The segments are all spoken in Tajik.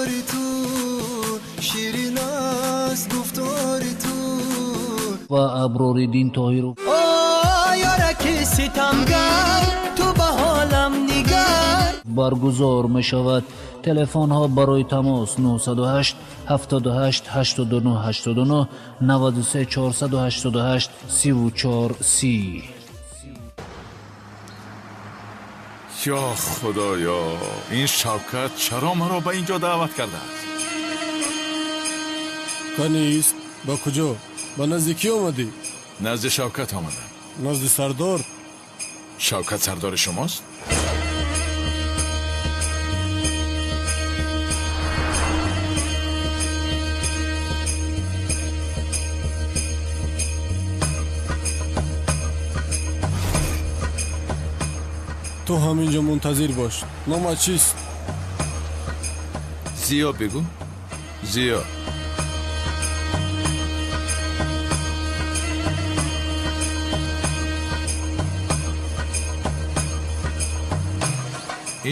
Дидори ту ширин аст, гуфтори ту. Ва Аброриддин Тоҳиров. О ёраки ситамгар, ту ба ҳолам нигар. Баргузор мешавад. Телефонҳо барои тамос 908 78 89 89 93 488 34 30. Ё Худоё, ин Шавкат чаро маро ба ин ҷо даъват кардааст? Канист, ба куҷо? Ба назди кӣ омадӣ? Назди Шавкат омадам. Назди сардор? Шавкат сардори шумост? Ту ҳаминҷо мунтазир бош. Номат чист? Зиё бигӯ. Зиё.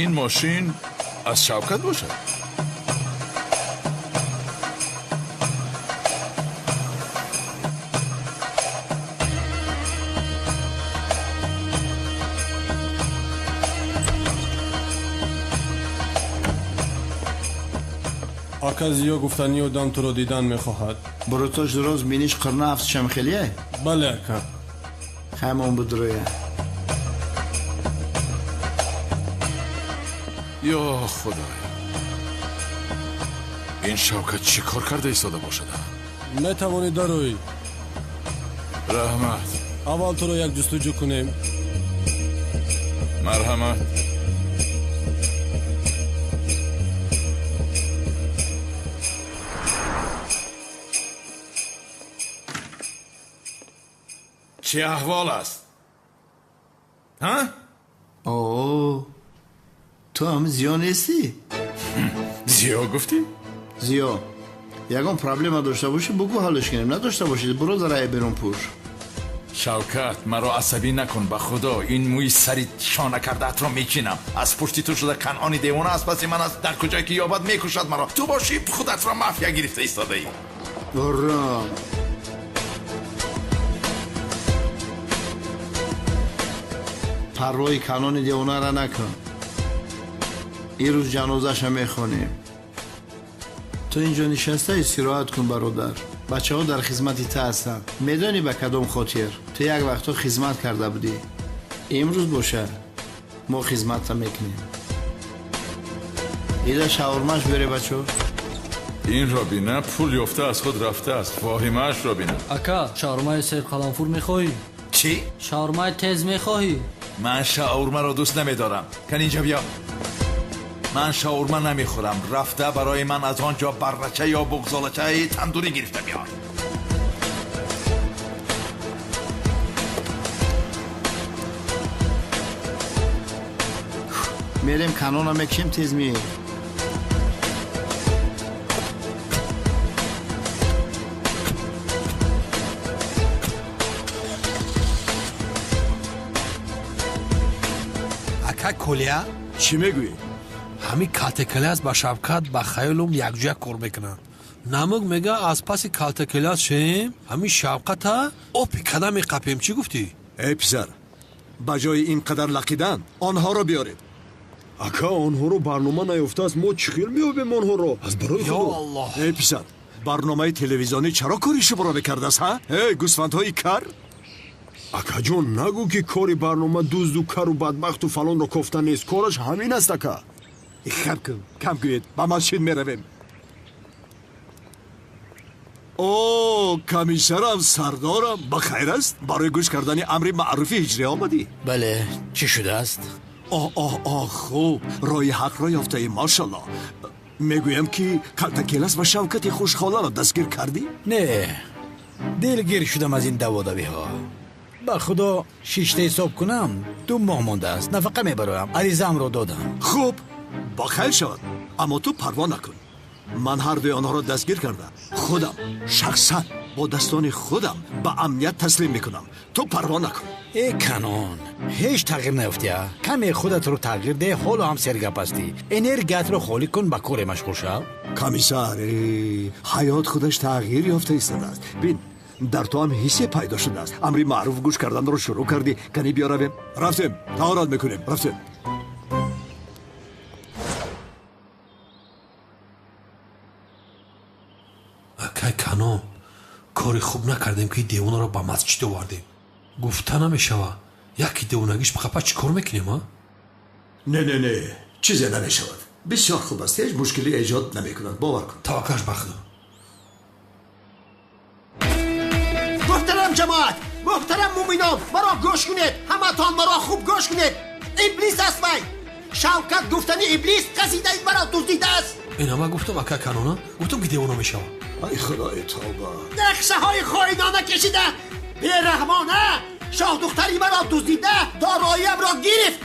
Ин мошин аз Шавкат бошад? Ака Зиё гуфтани одам туро дидан мехоҳад. Бурутош дуроз биниш қирна афтшам хелие? Бале, ака. Ҳамон будроя. Ё Худоё, ин Шавкат чӣ кор карда истода бошад? Метавонӣ дароӣ. Раҳмат. Аввал туро як ҷустуҷӯ кунем. Марҳамат. Чӣ аҳвол аст? Ҳа? О, ту ҳам Зиё нестӣ? Зиё гуфтӣ? Зиё, ягон проблема дошта бошӣ, бугӯ, ҳаллиш кунем. Надошта бошӣ, буро дар берун пӯш. Шавкат, маро асабӣ накун, ба Худо ин мӯи сари шона кардаатро мечинам. Аз пушти ту шуда Канъони девона аз паси ман аст, дар куҷое ки ёбад мекушад маро. Ту бошӣ, худатро мафия гирифта истодаӣ. Ором. Парвои Канони девонара накун. Ин рӯз ҷанозаша мехонем. Ту инҷо нишаста истироҳат кун, бародар. Бачаҳо дар хизмати ту ҳастанд. Медонӣ ба кадом хотир? Ту як вақтҳо хизмат карда будӣ. Имрӯз боша мо хизматта мекунем. Ида шаурмаш бере, бачо. Инро бина, пул ёфта аз худ рафтааст. Воҳимаашро бина. Ака, шаурмаи серқаламфур мехоҳӣ? Чӣ? Шаурмаи тез мехоҳӣ? Ман шаурмаро дӯст намедорам. Кан инҷа биё. Ман шаурма намехӯрам. Рафта барои ман аз он ҷо баррача ё буғзолачаи тандурӣ гирифта биёр. Мерем, канона мекушем, тез меем. Ака Колия. Чӣ мегӯӣ? Ҳамин Калтакелас ба Шавкат ба хаёлум якҷоя кор мекунанд. Намук мега, аз паси Калтакелас шем, ҳамин Шавқата опи када меқапем. Чӣ гуфтӣ? Эй писар, ба ҷои ин қадар лақидан онҳоро биёред. Ака, онҳоро барнома наёфтааст, мо чӣ хел меёбем онҳоро? Аз барои Ё Худо. Аллоҳ! Эй писар, барномаи телевизионӣ чаро кори шуморо мекардааст, ҳа? Эй гӯсфандҳои кар! Акаҷон, нагӯ ки кори барнома дузду кару бадбахту фалонро кофта нест. Кораш ҳамин аст, ака. Хам кун, кам гӯед, ба масҷид меравем. О, комиссарам, сардорам, ба хайр аст? Барои гӯш кардани амри маъруфи ҳиҷрӣ омадӣ? Бале, чӣ шудааст? Оҳ, оҳ, оҳ, хуб, роҳи ҳақро ёфтаӣ, машаллоҳ. Мегӯям ки Калтакелас ва Шавкати хушхоларо дастгир кардӣ? Не, дилгир шудам аз ин даводавиҳо. Ба Худо, шишта ҳисоб кунам, 2 моҳ мондааст, нафақа мебароям, аризаамро додам. Хуб, ба хайр шавад, аммо ту парво накун. Ман ҳардуи онҳоро дастгир кардам. Худам шахсан бо дастони худам ба амният таслим мекунам. Ту парво накун. Э Канон, ҳеҷ тағйир наёфтия. Каме худатро тағйир деҳ, ҳоло ҳам сергап ҳастӣ. Энергиятро холӣ кун, ба коре машғул шав. Комиссар, ҳаёт худаш тағйир ёфта истодааст. Бин, дар ту ҳам ҳиссе пайдо шудааст. Амри маъруф гӯш карданро шурӯъ кардӣ. Кани биё равем. Рафтем, таҳорат мекунем. Рафтем. Акай Канон, кори хуб накардем, ки девонаро ба масҷид овардем. Гуфта намешава, яке девонагиш бихапа чӣ кор мекунем, а? Не, не, не, чизе намешавад. Бисёр хуб аст, ҳеҷ мушкилӣ эҷод намекунад, бовар кун. Таваккалш ба Худо. Муҳтарам ҷамоат, муҳтарам муъминон, маро гӯш кунед, ҳаматон маро хуб гӯш кунед. Иблис аст вай. Шавкат гуфтани иблис қасидаи маро дуздидааст. Ина ман гуфтам, ака Канона, гуфтам, ки девона мешава. Ай худои тавба. Нақшаҳои хоинона кашида, бераҳмона шоҳдухтари маро дуздида, дороиамро гирифт.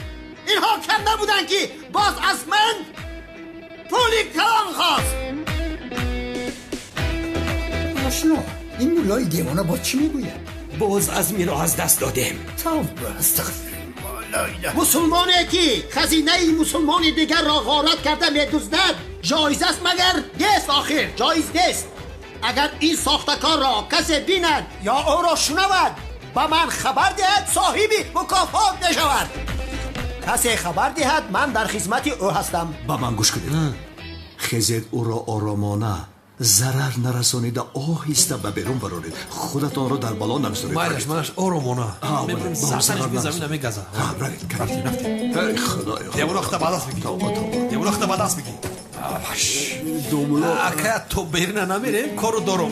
Инҳо кам набуданд, ки боз аз ман пули калон хост. Ошно, ин муллои девона боз чӣ мегӯяд? Боз азмиро аз даст додем. Тавба, астағфируллоҳ. Мусулмоне ки хазинаи мусулмони дигарро ғорат карда медуздад, ҷоиз аст магар? Нест, охир ҷоиз нест. Агар ин сохтакорро касе бинад ё ӯро шунавад, ба ман хабар диҳад, соҳиби мукофот мешавад. Касе хабар диҳад, ман дар хизмати ӯ ҳастам. Ба ман гӯш кунед. Хезед, ӯро оромона, зарар нарасонида, оҳиста ба берун бароред. Худатонро дар бало нагузоред. Майлаш, майлаш, оромона. Мебарем, сарсараш замина мегаза. Равед, рафтем, рафтем. Эй худои, девона худта ба даст бигир. Тавба, тавба. Девона худта ба даст бигир. Ака, то берина намерем, кору дорум.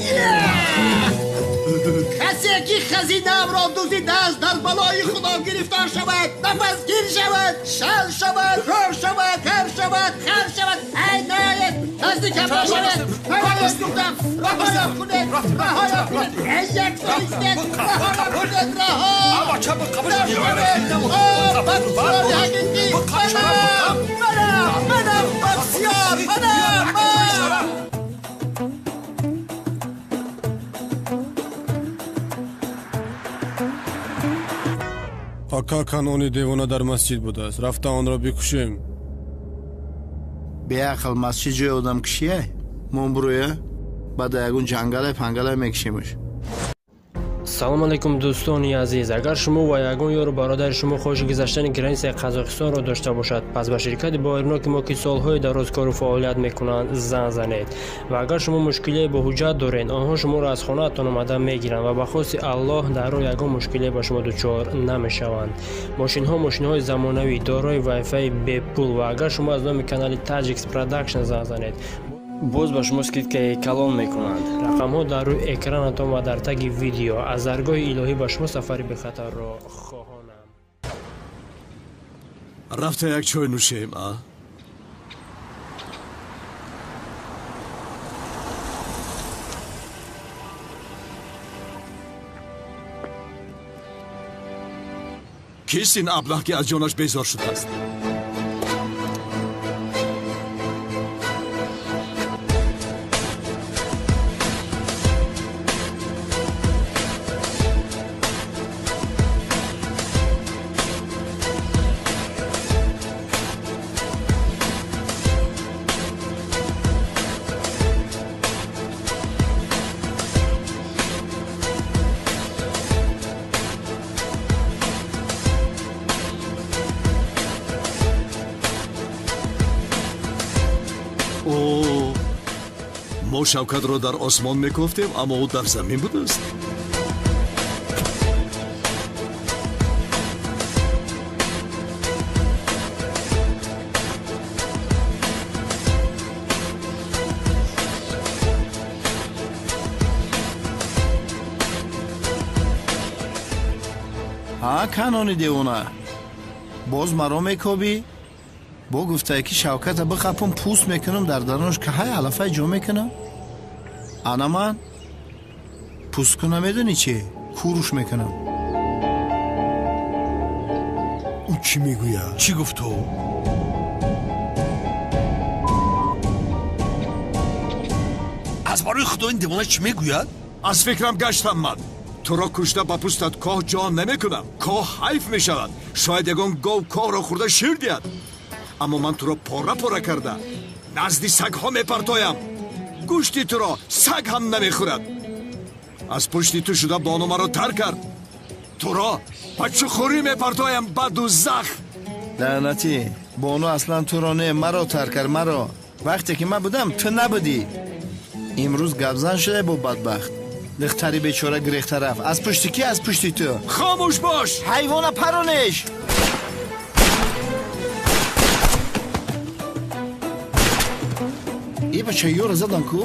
Касе ки хазинаамро дуздидааст, дар балои худо гирифтор шавад, нафасгир шавад, шал шавад, кор шавад, кар шавад, хар шавад. Ай наед, наздикам нашавед. Раҳоям гуфтам, раҳоям кунед, раҳоям кунед. Эй як соистед, раҳоям кунед, раҳо. Бадсиёри ҳақиқӣ, манам, манам, манам, бадсиёр, манам, манам. Ака Канони девона дар масҷид будааст. Рафта онро бикушем. Беақл, масҷид ҷои одамкушия? Мон буроя, баъд ягон ҷангалай пангалай мекушемаш. Салом алейкум, дӯстони азиз. Агар шумо ва ягон ёру бародари шумо хоҳиши гузаштани границаи Қазоқистонро дошта бошад, пас ба ширкати боваринок мо, ки солҳои дароз кору фаъолият мекунанд, занг занед. Ва агар шумо мушкилие бо ҳуҷҷат доред, онҳо шуморо аз хонаатон омада мегиранд ва ба хости Аллоҳ дар роҳ ягон мушкилие ба шумо дучор намешаванд. Мошинҳо мошинҳои замонавӣ, дорои вайфаи бепул, ва агар шумо аз номи канали Таджикс Продакшн занг занед, боз ба шумо скидкаи калон мекунанд. Рақамҳо дар рӯи экранатон ва дар таги видео. Аз даргоҳи илоҳӣ ба шумо сафари бехатарро хоҳонам. Рафта як чой нӯшем, а? Кист ин аблаҳ, ки аз ҷонаш безор шудааст? Мо Шавкатро дар осмон мекофтем, аммо ӯ дар замин будааст. Ҳа, Канони девона, боз маро мекобӣ? Бо гуфтае, ки Шавката бихапум, пӯст мекунам, дар дарунаш каҳай алафай ҷо мекунам. Ана ман пӯст куна, медонӣ чи? Куруш мекунам. Ӯ чӣ мегӯяд? Чӣ гуфт ӯ? Аз барои худо ин девона чӣ мегӯяд? Аз фикрам гаштам ман. Туро кушта ба пӯстат коҳ ҷо намекунам. Коҳ ҳайф мешавад. Шояд ягон гов коҳро хӯрда шир диҳад. Аммо ман туро пора-пора карда назди сагҳо мепартоям. Гӯшти туро саг ҳам намехӯрад. Аз пушти ту шуда бону маро тар кард. Туро ба чуқурӣ мепартоям, ба дузах. Лаънатӣ, бону аслан туро не, маро тар кард, маро. Вақте ки ман будам, ту набудӣ. Имрӯз гапзан шуда бо бадбахт. Духтари бечора гирехта рафт. Аз пушти ки? Аз пушти ту. Хомӯш бош! Ҳайвона паронеш! Е бача, ёра задан ку?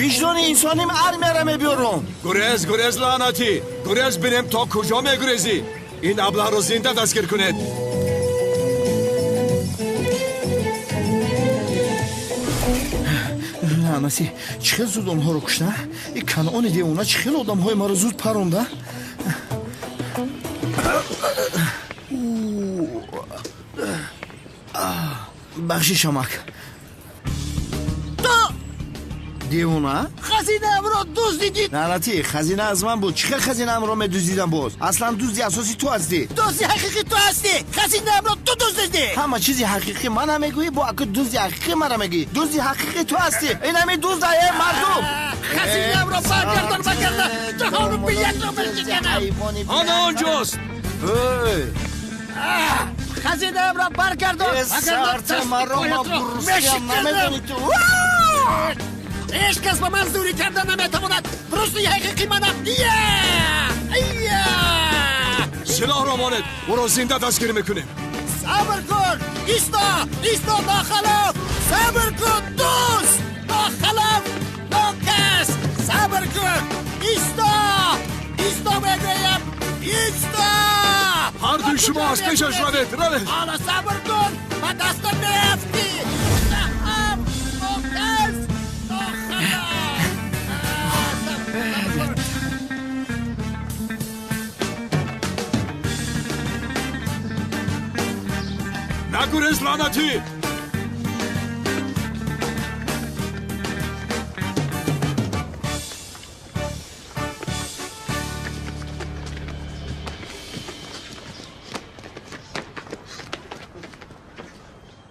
Виҷдони инсоним армияра мебиёрум. Гурез, гурез, лаънатӣ! Гурез, бинем то куҷо мегурезӣ. Ин аблаҳро зинда дастгир кунед. Лаънатӣ, чӣ хел зуд онҳоро кушта? И Канъони девона чӣ хел одамҳои маро зуд паронда? Бахшиш, амак. Ту девона? Хазинаамро дуздидӣ. Лаънатӣ, хазина аз ман буд. Чӣ хел хазинаамро медуздидам боз? Аслан дузди асосӣ ту ҳастӣ. Дузди ҳақиқӣ ту ҳастӣ. Хазинаамро ту дуздидӣ. Ҳама чизи ҳақиқӣ мана мегӯӣ, бо аку дузди ҳақиқӣ мара мегӯӣ. Дузди ҳақиқӣ ту ҳастӣ. Ин ҳами дузд ае мардум. Хазинаамро баргардон, вагарна ҷаҳону биятро мешиканам. Ана онҷост. Хазинаамро баргардон, вагарна маро мешиканам. Ҳеҷ кас ба ман зӯрӣ карда наметавонад. Брюсли ҳақиқӣ манам. Силоҳро монед, ӯро зинда дастгир мекунем. Сабр кун, исто, исто, нохалаф. Сабр кун, дӯст, нохалаф, нокас. Сабр кун, исто, исто мегӯям, исто. Ҳар дуи шумо аз пешаш равед, равед. Ҳоло сабр кун, ба дастам меафтӣ. Нокас, нагурез, лаънатӣ!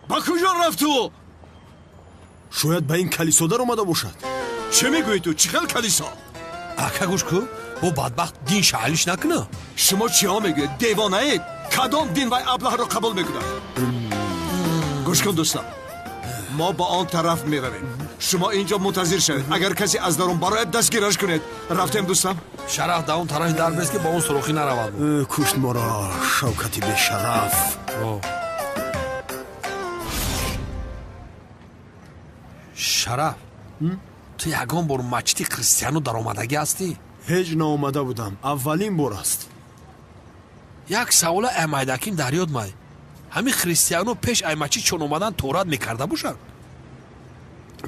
Ба куҷо рафт ту? Шояд ба ин калисо даромада бошад. Чӣ мегӯӣ ту? Чӣ хел калисо? Ака, гӯш кун, бо бадбахт дин шаҳлиш накуна. Шумо чиҳо мегӯед? Девонаед? Кадом дин вай аблаҳро қабул мекунад? Гӯш кун, дӯстам, мо ба он тараф меравем. Шумо инҷо мунтазир шавед. Агар касе аз дарун барояд, дастгираш кунед. Рафтем, дӯстам. Шараф дар он тарафи дар бест, ки ба он сурохӣ наравад. Кушт моро Шавкати бешараф. Шараф, ту ягон бор мачиди христиану даромадагӣ ҳастӣ? Ҳеҷ наомада будам, аввалин бор аст. Як савола аймайдаким дар ёд май. Ҳамин христиано пеш ай мачид чон омадан торат мекарда бошанд?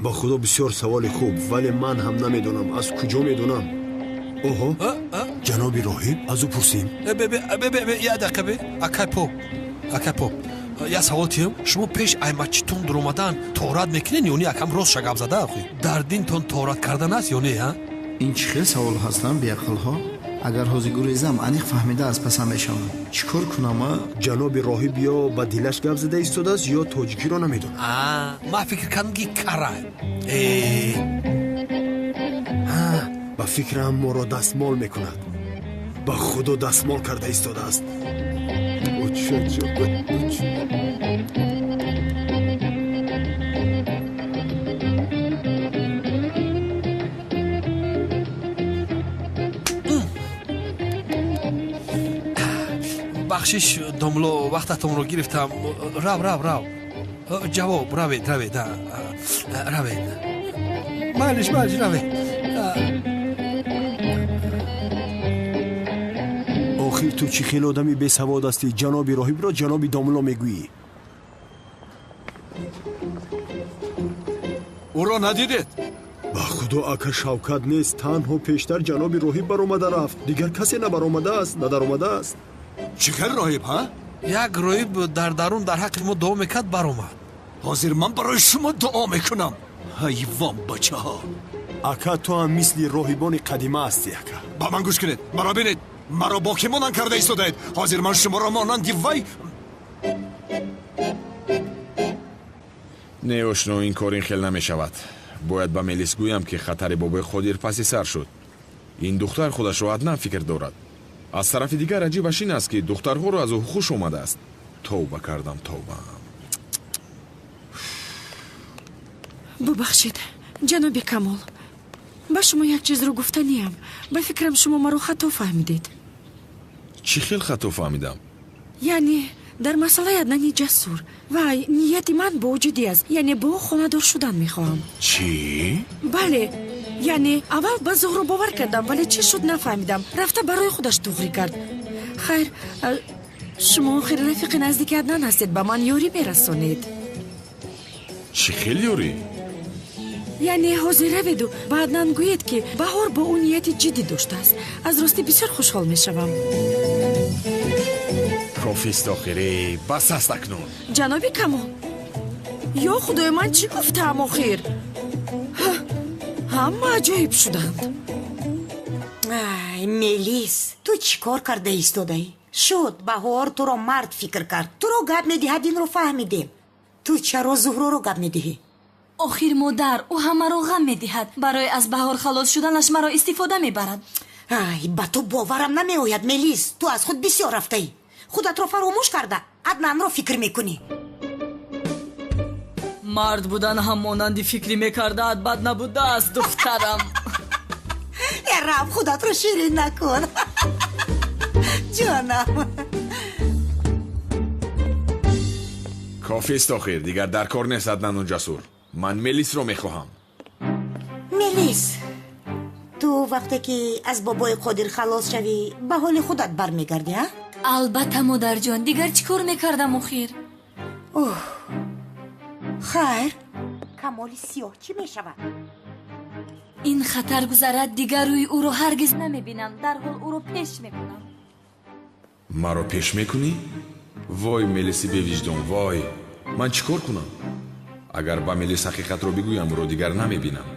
Ба худо, бисёр саволи хуб, вале ман ҳам намедонам, аз куҷо медонам. Оҳо, ҷаноби роҳиб, аз ӯ пурсем. Як дақиқа, бе, акай поп, акай поп, як савол тиҳам. Шумо пеш ай мачидтон дуромадан торат мекунед ё не? Акам рост шагап зада, охи дар динтон торат кардан аст ё не? Ин чӣ хел савол ҳастанд, беақлҳо? Агар ҳозир гурезам, аниқ фаҳмида аз пасам мешавам. Чӣ кор кунам? Ҷаноби роҳиб ё ба дилаш гап зада истодааст, ё тоҷикиро намедонад. Ман фикр кардам, ки кара. Ба фикрам, моро дастмол мекунад. Ба худо, дастмол карда истодааст. Бахшиш, домло, вақтатонро гирифтам. Рав, рав, рав, ҷавоб, равед, равед, равед, майлиш, майлиш, равед. Охир ту чӣ хел одами бесавод ҳастӣ? Ҷаноби роҳибро ҷаноби домло мегӯӣ. Ӯро надидед? Ба худо, ака Шавкат нест. Танҳо пештар ҷаноби роҳиб баромада рафт, дигар касе набаромадааст, надаромадааст. Чӣ хел роҳиб, ҳа? Як роҳиб дар дарун дар ҳаққи мо дуо мекард, баромад. Ҳозир ман барои шумо дуо мекунам, ҳайвон бачаҳо. Ака, ту ҳам мисли роҳибони қадима ҳастӣ, ака. Ба ман гӯш кунед, маро бинед, маро бо кӣ монанд карда истодаед? Ҳозир ман шуморо монанди вай. Не, ошно, ин кор ин хел намешавад. Бояд ба Мелис гӯям, ки хатари бобои Қодир паси сар шуд. Ин духтар худашро Аднан фикр дорад. Аз тарафи дигар аҷибаш ин аст, ки духтарҳоро аз ӯ хуш омадааст. Тавба кардам, тавба. Бубахшед, ҷаноби Камол, ба шумо як чизро гуфтаниям. Ба фикрам, шумо маро хато фаҳмидед. Чӣ хел хато фаҳмидам? Яъне дар масъалаи Аднани Ҷасур. Вай, нияти ман бо ӯ ҷиддӣ аст, яъне бо ӯ хонадор шудан мехоҳам. Чӣ? Бале, яъне аввал ба Зуҳро бовар кардам, вале чӣ шуд, нафаҳмидам. Рафта барои худаш туғрӣ кард. Хайр, шумо охир рафиқи наздики Аднан ҳастед, ба ман ёрӣ мерасонед. Чӣ хел ёрӣ? Яъне ҳозир раведу ба Аднан гӯед, ки Баҳор бо ӯ нияти ҷиддӣ доштааст. Аз ростӣ бисёр хушҳол мешавам. Кофист охире, бас аст акнун. Ҷаноби Камол, ё худои ман, чӣ гуфтаам охир? Ҳама аҷоиб шуданд. Ай, Мелис, ту чӣ кор карда истодаӣ? Шуд, Баҳор туро мард фикр кард, туро гап медиҳад, инро фаҳмидем. Ту чаро Зуҳроро гап медиҳӣ? Охир модар, ӯ ҳамаро ғам медиҳад. Барои аз Баҳор халос шуданаш маро истифода мебарад. Ай, ба ту боварам намеояд, Мелис. Ту аз худ бисёр рафтаӣ, худатро фаромӯш карда Аднанро фикр мекунӣ. Мард будан ҳам монанди фикрӣ мекардаат бад набудааст, духтарам. Э, раб, худатро ширин накун, ҷонам. Кофист охир, дигар дар кор нест Аднану Ҷасур. Ман Мелисро мехоҳам. Мелис, ту вақте ки аз бобои Қодир халос шавӣ, ба ҳоли худат бармегардӣ, а? Албатта, модарҷон, дигар чӣ кор мекардам охир? Оҳ, хайр, Камоли сиёҳ чӣ мешавад? Ин хатар гузарад, дигар рӯи ӯро ҳаргиз намебинам. Дарҳол ӯро пеш мекунам. Маро пеш мекунӣ? Вой, Мелиси бевиҷдон, вой! Ман чӣ кор кунам? Агар ба Мелис ҳақиқатро бигӯям, ӯро дигар намебинам.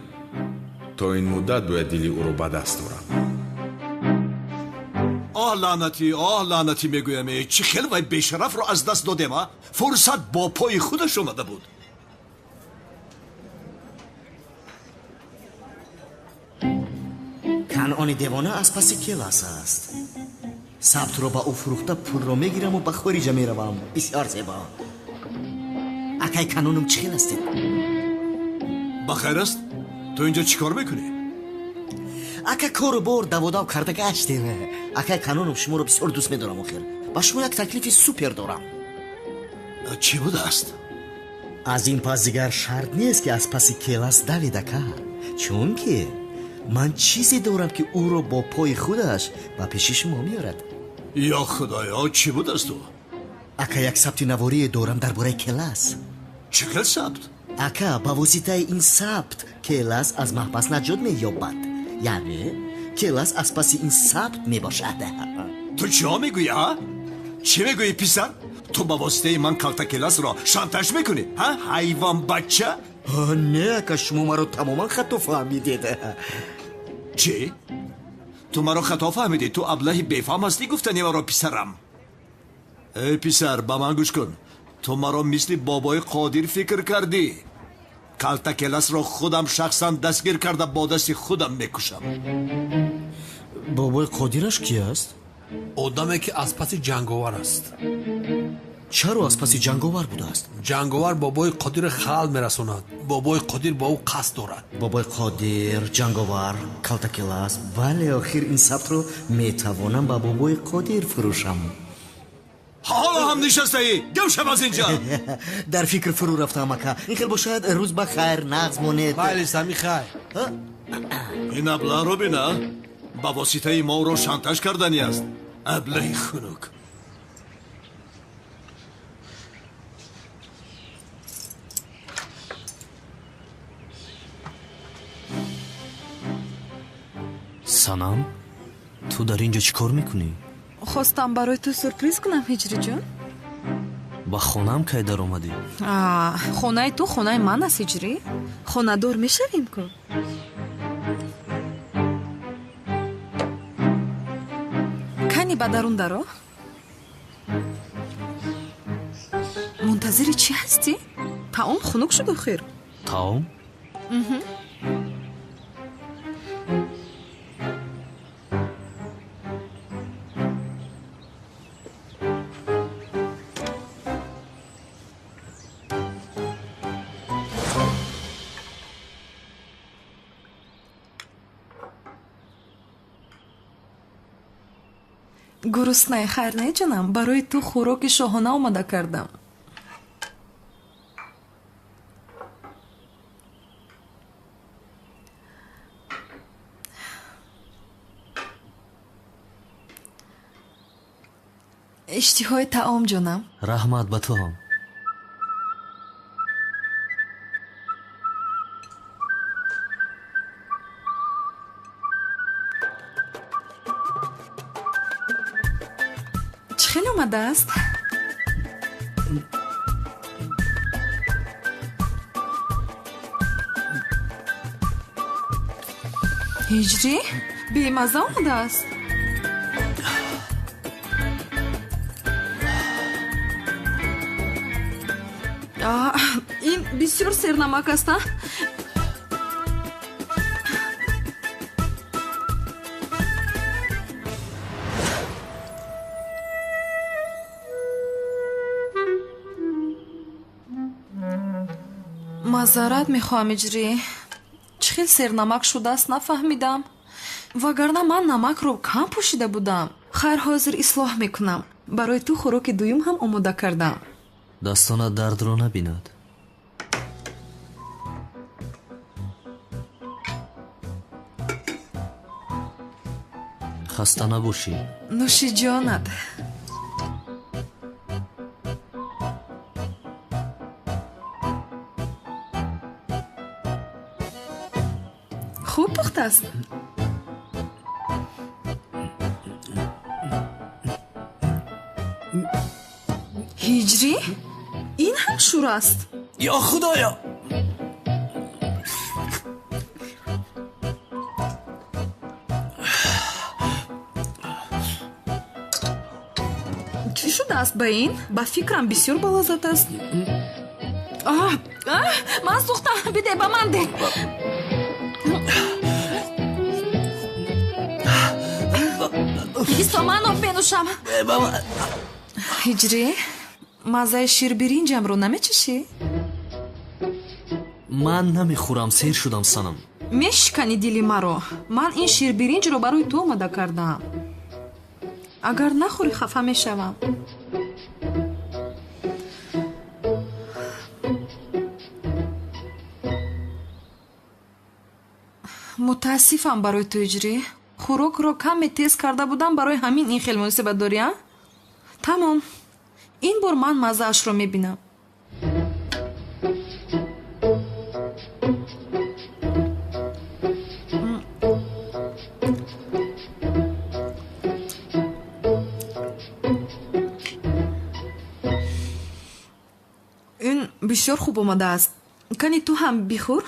То ин муддат бояд дили ӯро ба даст орам. Оҳ, лаънатӣ, оҳ, лаънатӣ мегӯям, чӣ хел вай бешарафро аз даст додем, а? Фурсат бо пои худаш омада буд. Канъони девона аз паси Келас аст. Сабтро ба ӯ фурӯхта, пулро мегираму ба хориҷа меравам. Бисёр зебо. Акай Канонум, чӣ хел ҳастед? Ба хайр аст. Ту инҷо чӣ кор мекунӣ? Ака, кору бор даводав карда гаштем. Акай Канонум, шуморо бисёр дӯст медорам. Охир ба шумо як таклифи супер дорам. Чӣ будааст? Аз ин пас дигар шарт нест, ки аз паси Келас давед, ака, чунки ман чизе дорам, ки ӯро бо пои худаш ба пеши шумо меорад. Ё худоё, чӣ будааст ӯ? Ака, як сабти наворие дорам дар бораи Келас. Чӣ хел сабт? Ака, ба воситаи ин сабт Келас аз маҳбас наҷот меёбад. Яъне Келас аз паси ин сабт мебошад. Ту чиҳо мегӯӣ, а? Чӣ мегӯӣ, писар? Ту ба воситаи ман калта Келасро шантаж мекунӣ, ҳа, ҳайвонбача? Не, ака, шумо маро тамоман хато фаҳмидед. Чӣ? Ту маро хато фаҳмидӣ? Ту аблаҳи бефаҳм ҳастӣ, гуфтани маро, писарам. Эй писар, ба ман гӯш кун. Ту маро мисли бобои Қодир фикр кардӣ. Калта Келасро худам шахсан дастгир карда, бо дасти худам мекушам. Бобои Қодираш ки аст? Одаме, ки аз паси ҷанговар аст. Чаро аз паси ҷанговар будааст? Ҷанговар бобои Қодирро халал мерасонад. Бобои Қодир бо ӯ қасд дорад. Бобои Қодир, ҷанговар, Калтакелас. Бале, охир ин сабтро метавонам ба бобои Қодир фурӯшам. Ҳоло ҳам нишастаӣ? Гам шав аз инҷа. Дар фикр фурӯ рафтаам, ака. Ин хел бошад, рӯз ба хайр, нағз монед. Майли, сами хайр. Ин аблаҳро бина, ба воситаи мо ӯро шантаж карданӣ аст. Аблаҳи хунук. Санам, ту дар ин ҷо чӣ кор мекунӣ? Хостам барои ту сюрприз кунам, Ҳиҷриҷон. Ба хонаам кай даромадӣ? Хонаи ту хонаи ман аст, Ҳиҷрӣ. Хонадор мешавем ку. Кани ба дарун даро. Мунтазири чӣ ҳастӣ? Таом хунук шуд охир. Таом? Гуруснаи, хайр не, ҷонам? Барои ту хӯроки шоҳона омода кардам. Иштиҳои таом, ҷонам. Раҳмат ба ту ҳам. Чӣ хел омадааст? Ҳиҷрӣ, бемазза омадааст. Ин бисёр сернамак аст, а? Маъзарат мехоҳам, Иҷрӣ. Чӣ хел сернамак шудааст, нафаҳмидам. Вагарна ман намакро кам пӯшида будам. Хайр, ҳозир ислоҳ мекунам. Барои ту хӯроки дуюм ҳам омода кардам. Дастонат дардро набинад. Хаста набошӣ. Нӯши ҷонат. Хуб пухтааст. Ҳиҷрӣ, ин ҳам шур аст. Ё Худоё! Чӣ шудааст ба ин? Ба фикрам, бисёр балаззат аст. Ман сӯхтам, биде ба ман, де. Бисо, ман об менӯшам. Ҳиҷрӣ, маззаи ширбиринҷамро намечашӣ? Ман намехӯрам, сер шудам, санам. Мешикани дили маро. Ман ин ширбиринҷро барои ту омода кардаам. Агар нахӯрӣ, хафа мешавам. Мутаассифам барои ту, Иҷрӣ. Хӯрокро каме тез карда будам, барои ҳамин ин хел муносибат дорӣ, а? Тамом, ин бор ман маззаашро мебинам. Ин бисёр хуб омадааст. Кани ту ҳам бихӯр.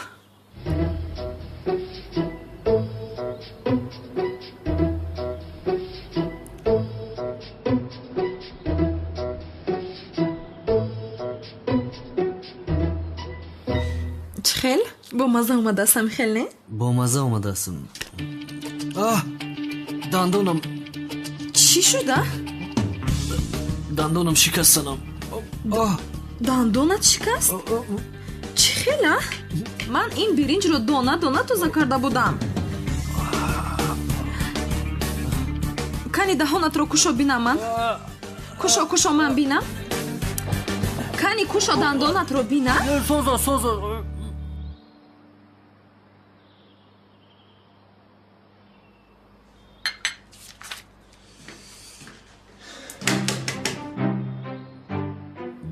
Чӣ хел? Бо мазза омадааст, ҳами хел, не? Бо мазза омадаастм. Аҳ, дандонам. Чӣ шуда? Дандонам шикаст, санам. Дандонат шикаст? Чӣ хел, а? Ман ин биринҷро дона дона тоза карда будам. Кани даҳонатро кушо, бинам ман. Кушо, кушо, ман бинам. Кани кушо, дандонатро бинам. Соза, соза.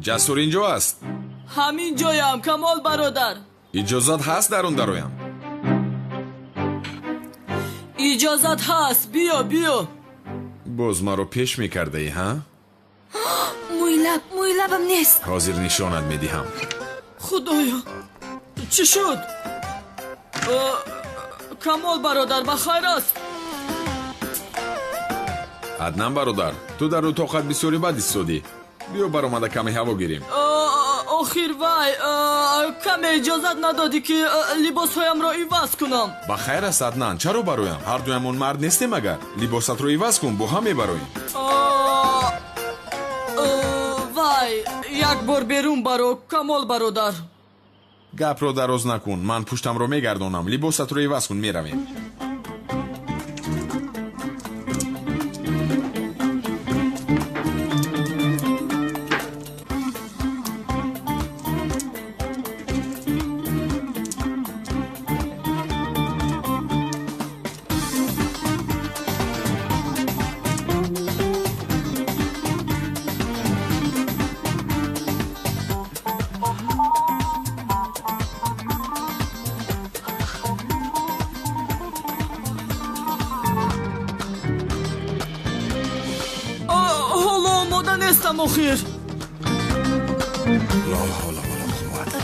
Ҷасур инҷо аст? Ҳамин ҷоям, Камол бародар. Иҷозат ҳаст дарун дароям? Иҷозат ҳаст, биё, биё. Боз маро пеш мекардаӣ, ҳа? Мӯйлаб, мӯйлабам нест. Ҳозир нишонат медиҳам. Худоё, чӣ шуд? Камол бародар, ба хайр аст? Аднан бародар, ту дар утоқат бисёри бад истодӣ. Биё баромада каме ҳаво гирем. Охир вай, каме иҷозат надодӣ, ки либосҳоямро иваз кунам. Ба хайр аст, Аднан, чаро бароям? Ҳардуямон мард нестем агар. Либосатро иваз кун, бо ҳам мебароем. Вай, як бор берун баро, Камол бародар. Гапро дароз накун, ман пуштамро мегардонам. Либосатро иваз кун, меравем. Нестам охир. Ла ҳавла вала қуввата.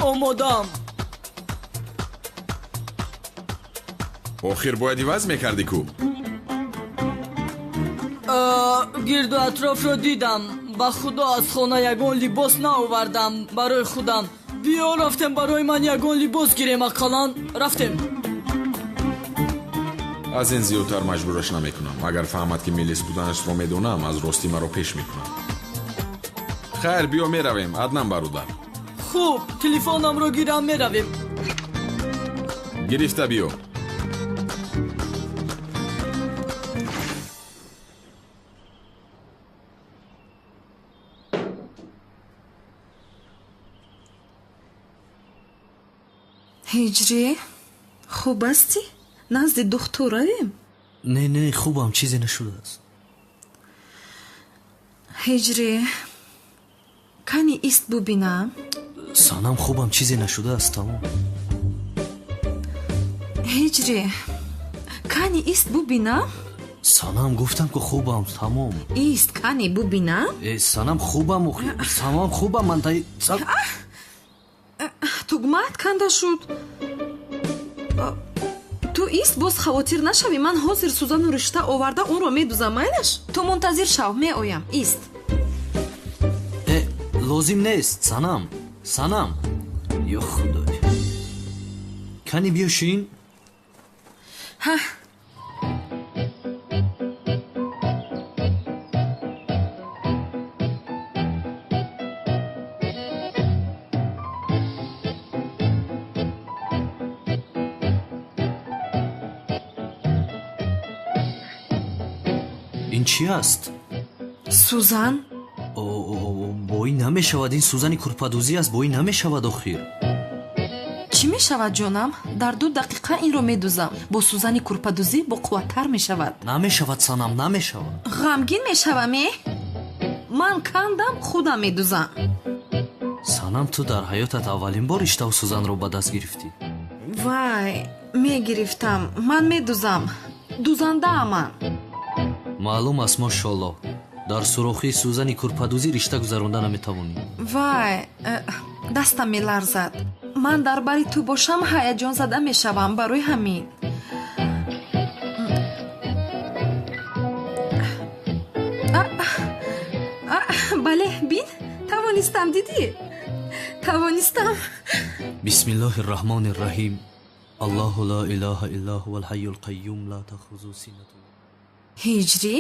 Омодам. Охир бояд иваз мекардӣ ку? Гирду атрофро дидам. Ба худо аз хона ягон либос наовардам барои худам. Биё рафтем барои ман ягон либос гирем, ақаллан рафтем. Аз ин зиёдтар маҷбураш намекунам. Агар фаҳмад, ки милис буданашро медонам, аз ростӣ маро пеш мекунад. Хайр, биё меравем, Аднан бародар. Хуб, телефонамро гирам, меравем. Гирифта биё. Ҳиҷрӣ, хуб ҳастӣ? Назди духтур равем? Не, не, хубам, чизе нашудааст. Ҳиҷрӣ, кани ист бубинам. Санам, хубам, чизе нашудааст, тамом. Ҳиҷрӣ, кани ист бубинам. Санам, гуфтам ки хубам, тамом. Ист кани бубинам. Санам, хубам, санам, хубам, ман тугмаат канда шуд. Ту ист, боз хавотир нашавӣ, ман ҳозир сӯзану ришта оварда онро медузам, майлаш? Ту мунтазир шав, меоям, ист. Лозим нест, санам, санам. Ё худой, кани биё шин. Ҳа. Ин чӣ аст? Сӯзан. Бо ин намешавад, ин сӯзани курпадӯзӣ аст, бо ин намешавад охир. Чӣ мешавад, ҷонам? Дар 2 дақиқа инро медузам. Бо сӯзани курпадӯзӣ боқувваттар мешавад. Намешавад, санам, намешавад. Ғамгин мешавам, э? Ман кандам, худам медузам. Санам, ту дар ҳаётат аввалин бор риштаву сӯзанро ба даст гирифтӣ. Вай, мегирифтам, ман медузам, дузандаам ман. Маълум аст, мошоалло, дар сурохии сӯзани курпадӯзӣ ришта гузаронда наметавонӣ. Вай, дастам меларзад. Ман дар бари ту бошам ҳаяҷонзада мешавам, барои ҳамин. Бале, бин, тавонистам, дидӣ? Тавонистам. Бисмиллоҳи рраҳмони рраҳим. Аллоҳу ла илоҳа илла ҳувал ҳайюл қайюм ла таъхузуҳу синатун. Ҳиҷрӣ,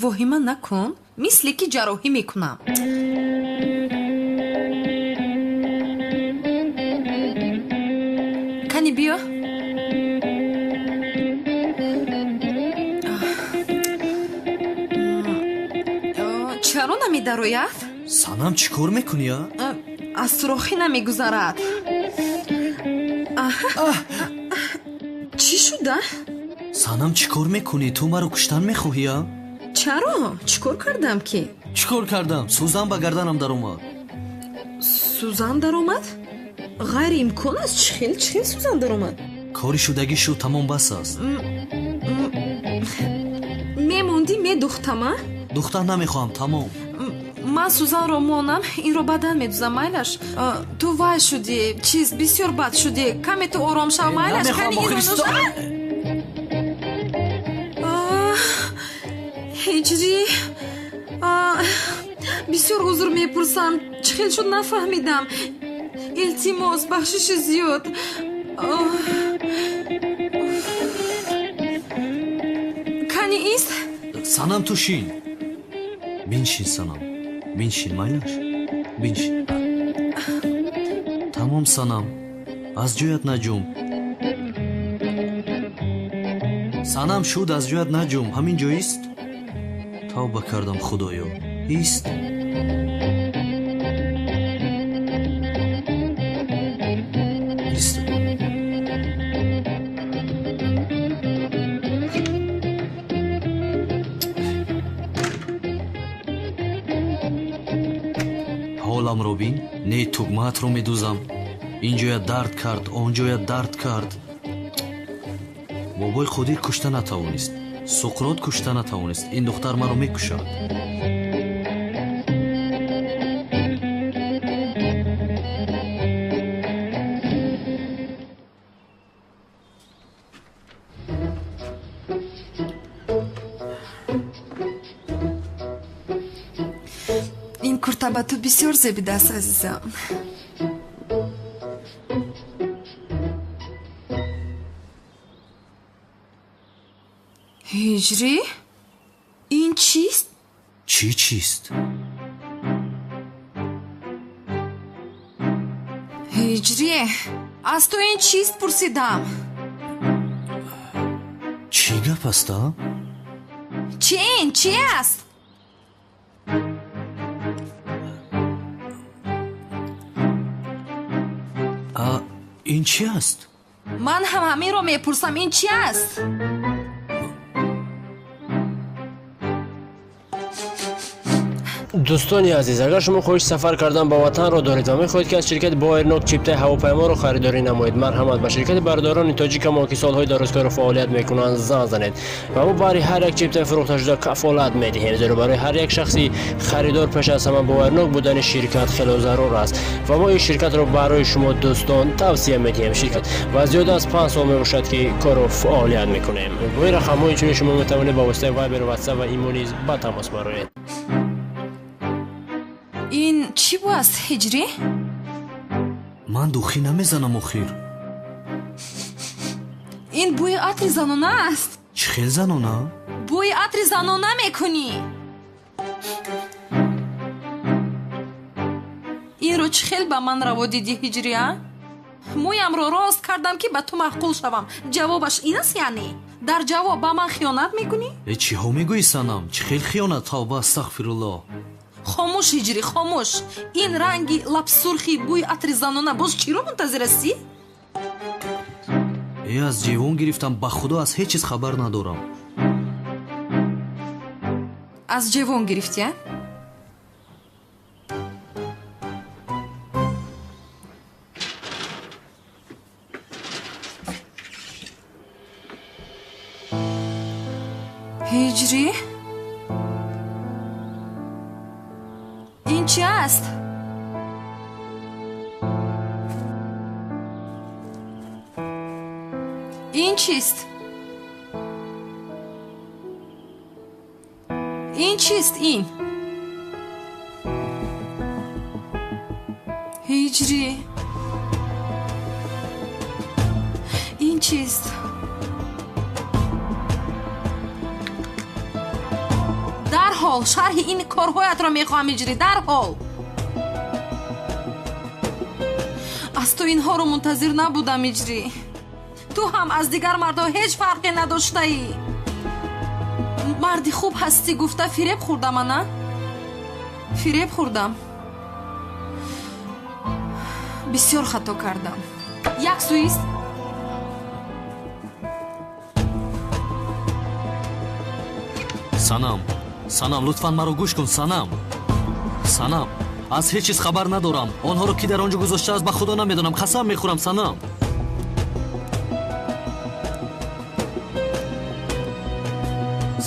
воҳима накун, мисле ки ҷарроҳӣ мекунам. Кани биё. Чаро намедарояд? Санам, чӣ кор мекунӣ, а? Аз сурохӣ намегузарад. Чӣ шуда? Санам, чӣ кор мекунӣ? Ту маро куштан мехоҳӣ, а? Чаро? Чӣ кор кардам ки? Чӣ кор кардам? Сӯзан ба гарданам даромад. Сӯзан даромад? Ғайриимкон аст. Чӣ хел, чӣ хел сӯзан даромад? Кори шудагӣ шуд, тамом, бас аст. Мемондӣ, медухтам, а? Духтан намехоҳам, тамом. Ман сӯзанро монам, инро баъдан медузам, майлаш. Ту вай шудӣ, чиз бисёр бад шудӣ. Каме ту ором шав, майлаш. Намехоҳам, охир исто. Ҳиҷрӣ, бисёр узр мепурсам. Чӣ хел шуд нафаҳмидам. Илтимос, бахшиши зиёд. Кани ист? Санам, ту шин. Биншин, Санам. Биншин, майлаш. Биншин. Тамом, Санам. Аз ҷоят наҷум. Санам, шуд, аз ҷоят наҷум. Ҳамин ҷо ист? Тавба кардам, Худоё. Ист. Ист. Ҳоламро бин, не тугмаатро медузам. Ин ҷоя дард кард, он ҷоя дард кард. Бобои Қодир кушта натавонист, Суқрот кушта натавонист. Ин духтар маро мекушад. Ин курта ба ту бисёр зебидааст, азизам. Ҳиҷрӣ, ин чист? Чӣ чист? Ҳиҷрӣ, аз ту ин чист пурсидам. Чӣ гап аст, а? Чӣ ин чӣ аст? Ин чӣ аст? Ман ҳам ҳаминро мепурсам, ин чӣ аст? Дӯстони азиз, агар шумо хоҳиши сафар кардан ба ватанро доред ва мехоҳед, ки аз ширкати Боэрнок чиптаи ҳавопайморо харидорӣ намоед, марҳамат ба ширкати бародарони тоҷикамо, ки солҳои дарозкору фаъолият мекунанд, занг занед ва мо баҳри ҳар як чиптаи фурӯхташуда кафолат медиҳем, зеро барои ҳар як шахси харидор пеш аз ҳама боварнок будани ширкат хело зарур аст ва мо ин ширкатро барои шумо дӯстон тавсия медиҳем. Ширкат ва зиёда аз 5 сол мебошад, ки кору фаъолият мекунем. Бо ин рақамҳо инчунин шумо метавонед ба воситаи Вайбер, Ватсап ва Имо низ ба тамос бароед. Ин чӣ бу аст, Ҳиҷрӣ? Ман духӣ намезанам, охир. Ин бӯи атри занона аст. Чӣ хел занона? Бӯи атри занона мекунӣ. Инро чӣ хел ба ман раво дидӣ, Ҳиҷрӣ, а? Мӯямро рост кардам, ки ба ту маъқул шавам. Ҷавобаш ин аст, яъне? Дар ҷавоб ба ман хиёнат мекунӣ? Э, чиҳо мегӯӣ, Санам? Чӣ хел хиёнат? Тавба, астағфируллоҳ. Хомӯш, Ҳиҷрӣ, хомӯш. Ин ранги лабсурхи, бӯи атри занона, боз чиро мунтазир ҳастӣ? Э, аз ҷевон гирифтам, ба Худо аз ҳеҷ чиз хабар надорам. Аз ҷевон гирифтӣ, а? Ҳиҷрӣ, ин чӣ аст? Ин чист? Ин чист ин? Ҳиҷрӣ, ин чист? Дарҳол шарҳи ин корҳоятро мехоҳам, Ҳиҷрӣ, дарҳол. Аз ту инҳоро мунтазир набудам, Ҳиҷрӣ. Ту ҳам аз дигар мардҳо ҳеҷ фарқе надоштаӣ. Марди хуб ҳастӣ гуфта фиреб хӯрдам, ана? Фиреб хӯрдам. Бисёр хато кардам. Як сӯист. Санам, Санам, лутфан маро гӯш кун, Санам. Санам, аз ҳеҷ чиз хабар надорам. Онҳоро ки дар он ҷо гузоштааст, ба Худо намедонам. Қасам мехӯрам, Санам.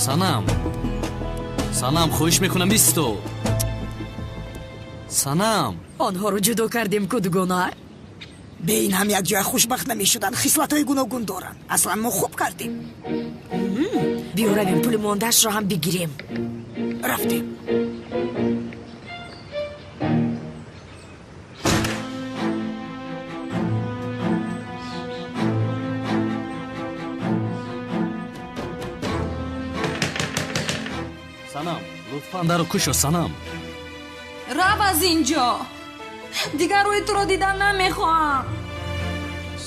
Санам, Санам, хоҳиш мекунам, исто. Санам! Онҳоро ҷудо кардем ку, дугона. Бе ин ҳам якҷоя хушбахт намешуданд, хислатҳои гуногун доранд. Аслан мо хуб кардем. Биё равем, пули мондаашро ҳам бигирем. Рафтем. Санам, лутфан даро кушо, Санам. Рав аз ин ҷо, дигар рӯи туро дидан намехоҳам.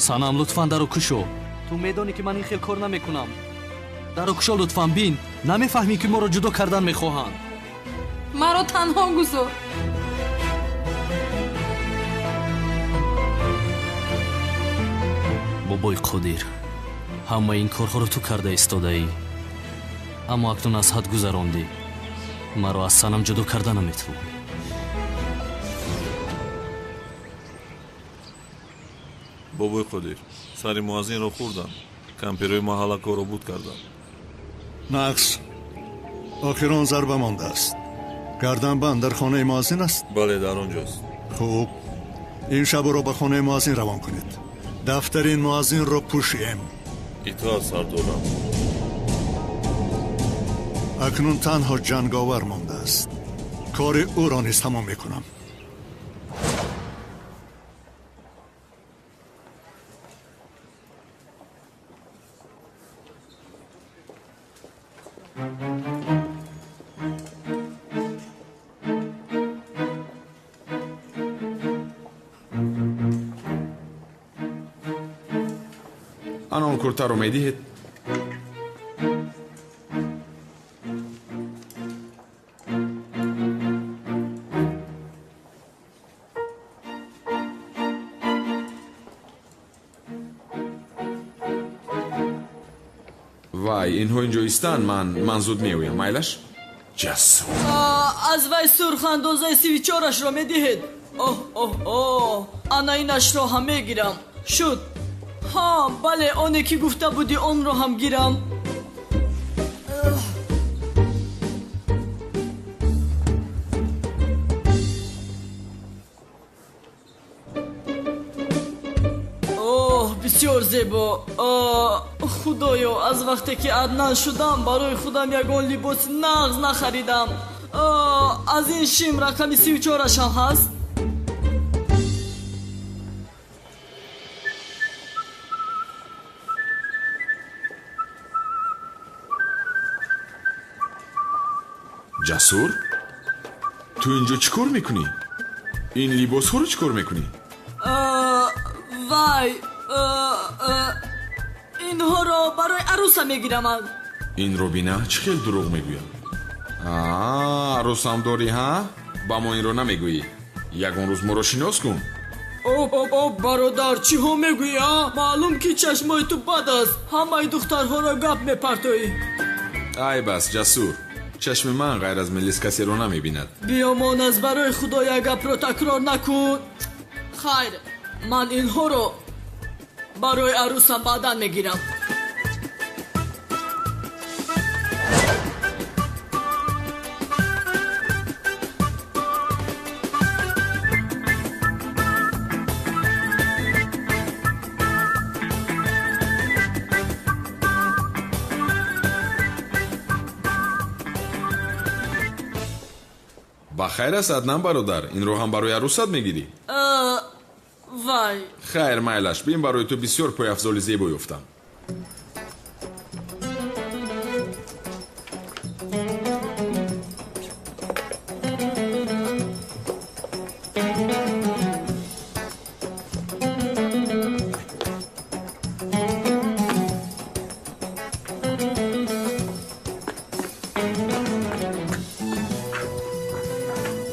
Санам, лутфан даро кушо. Ту медонӣ, ки ман ин хел кор намекунам. Даро кушо, лутфан, бин. Намефаҳмӣ, ки моро ҷудо кардан мехоҳанд? Маро танҳо гузор. Бобои Қодир, ҳамаи ин корҳоро ту карда истодаӣ, аммо акнун аз ҳад гузарондӣ. Маро аз Санам ҷудо карда наметавонӣ. Бобои Қодир, сари муаззинро хӯрдам, кампирои маҳалла корро буд кардам. Нақс, охирон зарба мондааст. Гарданбанд дар хонаи муаззин аст? Бале, дар он ҷост. Хуб, ин шаб ӯро ба хонаи муаззин равон кунед. Дафтари ин муаззинро пӯшем. Итоат, сардорам. Акнун танҳо ҷанговар мондааст. Кори ӯро низ тамом мекунам. Ана он куртаро медиҳед? Вай, инҳо инҷо истанд, ман зуд меоям, майлаш? Ҷасур. Аз вай сурх андозаи 34-ашро медиҳед? Оҳ, оҳ, оҳ, ана инашро ҳам мегирам. Шуд. Ҳа, бале, оне ки гуфта будӣ, онро ҳам гирам. Оҳ, бисёр зебо. Худоё, аз вақте ки Аднан шудам, барои худам ягон либоси нағз нахаридам. Аз ин шим рақами 34-ашам ҳаст? Ҷасур, ту инҷо чӣ кор мекунӣ? Ин либосҳоро чӣ кор мекунӣ? Вай, инҳоро барои арӯса мегирам. Инро бина, чӣ хел дурӯғ мегӯяд. Арӯсам дорӣ, ҳа? Ба мо инро намегӯӣ. Ягон рӯз моро шинос кун. Оп, оп, оп, бародар, чиҳо мегӯӣ, а? Маълум, ки чашмои ту бад аст, ҳамаи духтарҳоро гап мепартоӣ. Ай бас, Ҷасур, чашми ман ғайр аз Мелис касеро намебинад. Биёмон, аз барои худо як гапро такрор накун. Хайр, ман инҳоро барои арӯсам баъдан мегирам. Ба хайр аст, Аднан бародар, инро ҳам барои арӯсат мегирӣ? Вай. Хайр, майлаш, бин, барои ту бисёр пойафзоли зебо ёфтам.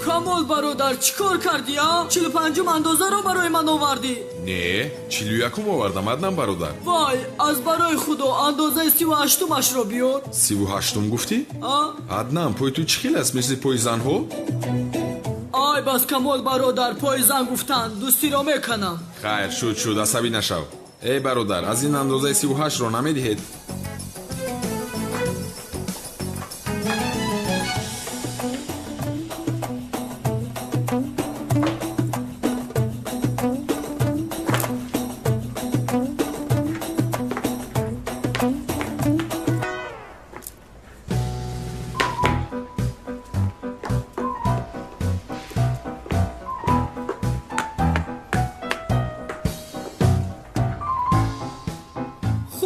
Камол бародар, чӣ кор кардӣ, а? 45-ум андозаро барои ман овардӣ? Не, 41-ум овардам, Аднан бародар. Вай, аз барои худо андозаи 38-умашро биёр. 38-ум гуфтӣ? А? Аднан, пои ту чӣ хел аст, мисли пои занҳо? Ай бас, Камол бародар, пои зан гуфтан, дӯстиро меканам. Хайр, шуд, шуд, асабӣ нашав. Эй бародар, аз ин андозаи 38-ро намедиҳед?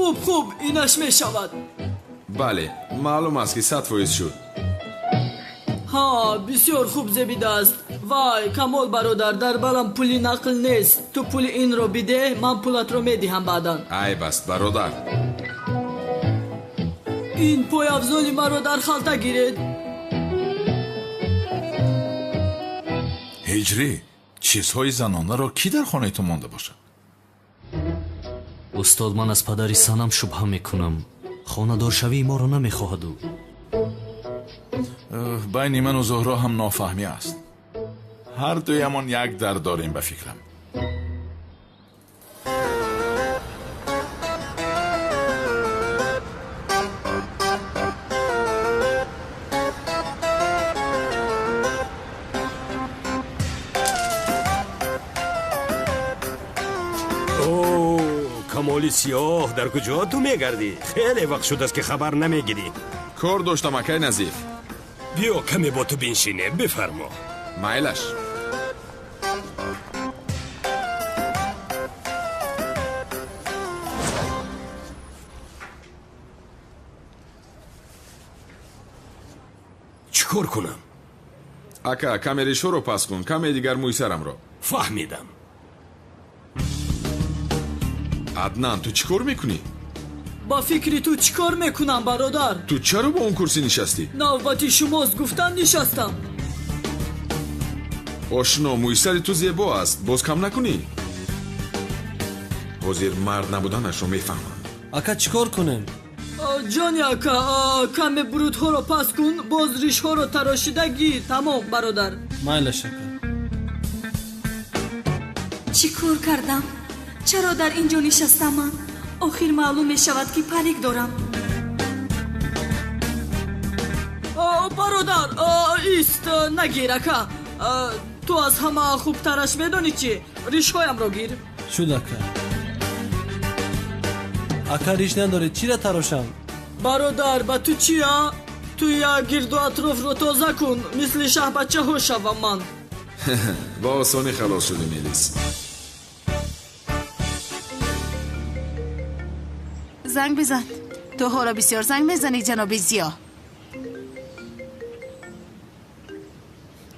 Хуб, хуб, инаш мешавад. Бале, маълум аст, ки 100% шуд. Ҳа, бисёр хуб зебидааст. Вай, Камол бародар, дар балам пули нақл нест. Ту пули инро бидеҳ, ман пулатро медиҳам баъдан. Айб аст, бародар. Ин пойафзоли маро дар халта гиред. Ҳиҷрӣ, чизҳои занонаро кӣ дар хонаи ту монда бошад? Устод, ман аз падари Санам шубҳа мекунам. Хонадоршавии моро намехоҳад ӯ. Байни ману Зуҳро ҳам нофаҳмӣ аст. Ҳар дуямон як дард дорем ба фикрам. Камоли сиёҳ, дар куҷо ту мегардӣ? Хеле вақт шудааст, ки хабар намегирӣ. Кор доштам, акай Назиф. Биё, каме бо ту биншинем, бифармо. Майлаш. Чӣ кор кунам? Ака, каме решоро пас кун, каме дигар мӯи сарамро. Фаҳмидам. Аднан, ту чӣ кор мекунӣ? Ба фикри ту чӣ кор мекунам, бародар? Ту чаро ба он курсӣ нишастӣ? Навбати шумост, гуфтан нишастам. Ошно, мӯи сари ту зебо аст, боз кам накунӣ? Ҳозир мард набуданашро мефаҳмам. Ака, чӣ кор кунем? Ҷони ака, каме бурудҳоро пас кун, боз ришҳоро тарошида гир. Тамом, бародар. Майлаш, ака. Чӣ кор кардам? Чаро дар ин ҷо нишастам ман? Охир маълум мешавад, ки парик дорам. Бародар, ист, нагир, ака. Ту аз ҳама хубтараш медонӣ чӣ? Ришҳоямро гир. Шуд, ака. Ака, риш надоред, чира тарошам? Бародар, ба ту чия? Ту як гирду атрофро тоза кун, мисли шаҳбачаҳо шавам ман. Ба осонӣ халос шудӣ, Мелис. Занг бизан. Ту ҳоло бисёр занг мезанӣ, ҷаноби Зиё.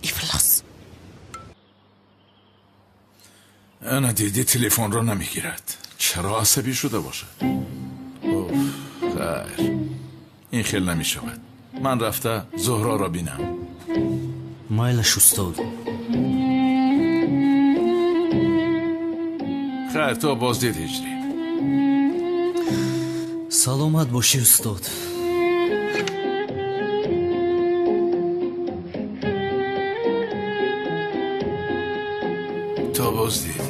Ифлос. Ана дидӣ, телефонро намегирад. Чаро асабӣ шуда бошад? Оф, хайр, ин хел намешавад. Ман рафта Зуҳроро бинам. Майлаш, устод. Хайр, то боздид, Ҳиҷрӣ. Саломат бошӣ, устод. То боздид.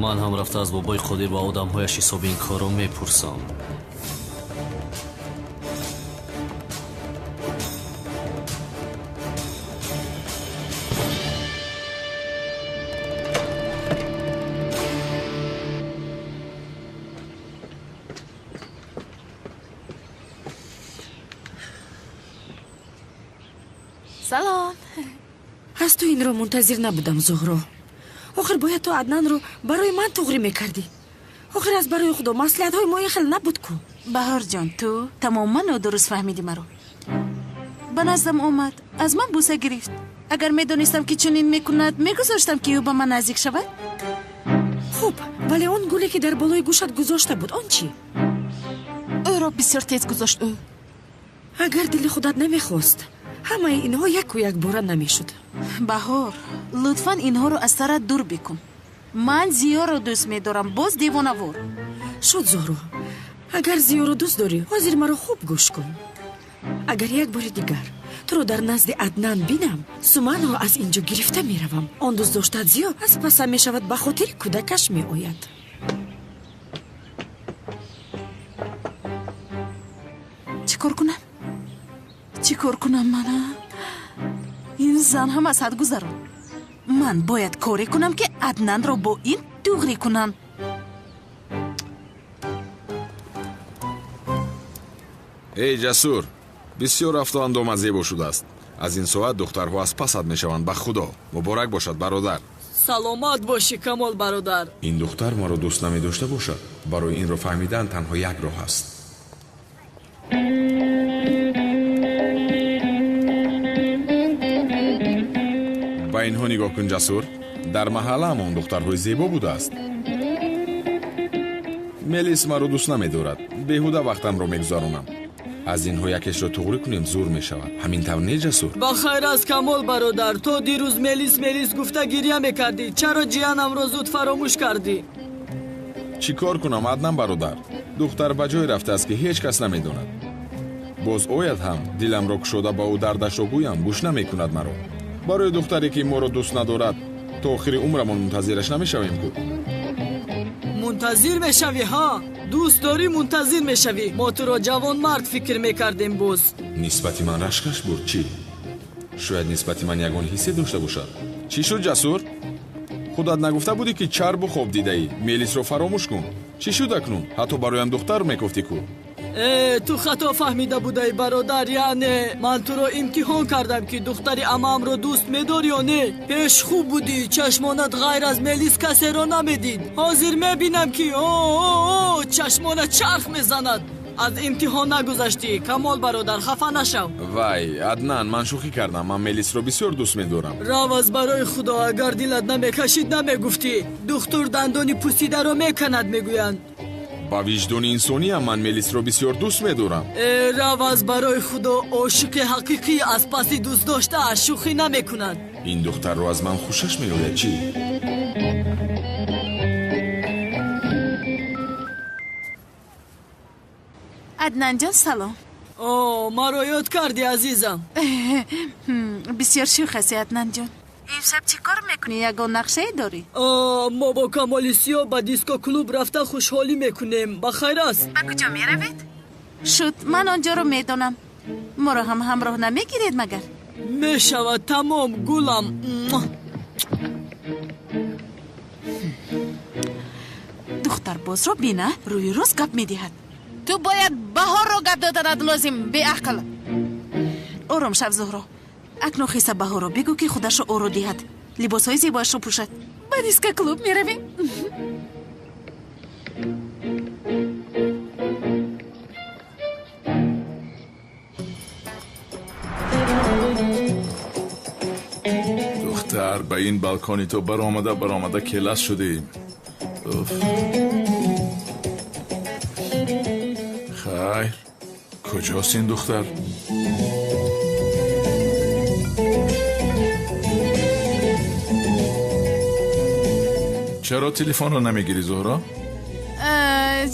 Ман ҳам рафта аз бобои Қодир ва одамҳояш ҳисоби ин корро мепурсам. Салом. Аз ту инро мунтазир набудам, Зуҳро. Охир бояд ту Аднанро барои ман туғрӣ мекардӣ. Охир аз барои худо маслиҳатҳои мо ин хел набуд ку. Баҳорҷон, ту тамоман нодуруст фаҳмидӣ маро. Ба наздам омад, аз ман бӯса гирифт. Агар медонистам, ки чунин мекунад, мегузоштам, ки ӯ ба ман наздик шавад? Хуб, вале он гуле, ки дар болои гӯшат гузошта буд, он чӣ? Ӯро бисёр тез гузошт ӯ. Агар дили худат намехост, ҳамаи инҳо яку якбора намешуд. Баҳор, лутфан инҳоро аз сарат дур бикун. Ман Зиёро дӯст медорам, боз девонавор. Шуд, Зуҳро, агар Зиёро дӯст дорӣ, ҳозир маро хуб гӯш кун. Агар як бори дигар туро дар назди Аднан бинам, Суманро аз ин ҷо гирифта меравам. Он дӯстдоштаат Зиё аз пасам мешавад, ба хотири кӯдакаш меояд. Чӣ кор кунам? Чӣ кор кунам мана? Ин зан ҳам аз ҳад гузарон. Ман бояд коре кунам, ки Аднанро бо ин туғрӣ кунам. Эй ҷасур, бисёр рафту андома зебо шудааст. Аз ин соат духтарҳо аз пасат мешаванд, ба худо. Муборак бошад, бародар. Саломат бошӣ, Камол бародар. Ин духтар маро дӯст намедошта бошад. Барои инро фаҳмидан танҳо як роҳ аст. Ба инҳо нигоҳ кун, Ҷасур. Дар маҳаллаамон духтарҳои зебо будааст. Мелис маро дӯст намедорад. Беҳуда вақтамро мегузаронам. Аз инҳо якешро туғрӣ кунем, зур мешавад. Ҳамин тавр не, Ҷасур? Ба хайр аст, Камол бародар. То дирӯз Мелис Мелис гуфта гиря мекардӣ. Чаро ҷиянамро зуд фаромӯш кардӣ? Чӣ кор кунам, Аднан бародар? Духтар ба ҷое рафтааст, ки ҳеҷ кас намедонад. Боз ояд ҳам, диламро кушода ба ӯ дардашро гӯям, гӯш намекунад маро. Барои духтаре, ки моро дӯст надорад, то охири умрамон мунтазираш намешавем ку. Мунтазир мешавӣ, ҳа? Дӯст дорӣ, мунтазир мешавӣ. Мо туро ҷавонмард фикр мекардем боз. Нисбати ман рашкаш бурд, чӣ? Шояд нисбати ман ягон ҳиссе дошта бошад. Чӣ шуд, Ҷасур? Худат нагуфта будӣ, ки чарбу хоб дидаӣ? Мелисро фаромӯш кун. Чӣ шуд акнун? Ҳатто бароям духтар мекофтӣ ку. Э, ту хато фаҳмида будаӣ, бародар. Яъне ман туро имтиҳон кардам, ки духтари амаамро дӯст медор ё не. Пеш хуб будӣ, чашмонат ғайр аз Мелис касеро намедид. Ҳозир мебинам, ки о чашмонат чарх мезанад. Аз имтиҳон нагузаштӣ, Камол бародар, хафа нашав. Вай, Аднан, ман шӯхӣ кардам. Ман Мелисро бисёр дӯст медорам. Рав аз барои худо, агар дилат намекашид, намегуфтӣ. Духтур дандони пусидаро меканад, мегӯянд. Ба виҷдони инсониам ман Мелисро бисёр дӯст медорам. Э, рав аз барои худо, ошиқи ҳақиқӣ аз паси дӯстдоштааш шӯхӣ намекунад. Ин духтарро аз ман хушаш меояд, чӣ? Аднанҷон, салом. О, маро ёд кардӣ, азизам. Бисёр шӯх ҳастӣ, Аднанҷон. Имшаб чӣ кор мекунӣ? Ягон нақшае дорӣ? Мо бо Камоли Сиёҳ ба диско-клуб рафта хушҳолӣ мекунем. Ба хайр аст. Ба куҷо меравед? Шуд, ман он ҷоро медонам. Моро ҳам ҳамроҳ намегиред магар? Мешавад, тамом, гулам. Духтарбозро бина, рӯи рост гап медиҳад. Ту бояд Баҳорро гап доданат лозим, беақл. Ором шав, Зуҳро. Акнун хиса Баҳорро бигӯ, ки худашро оро диҳад, либосҳои зебоашро пӯшад. Ба диска клуб меравем. Духтар, ба ин балкони ту баромада баромада келас шудем. Хайр, куҷост ин духтар? Чаро телефонро намегирӣ, Зуҳро?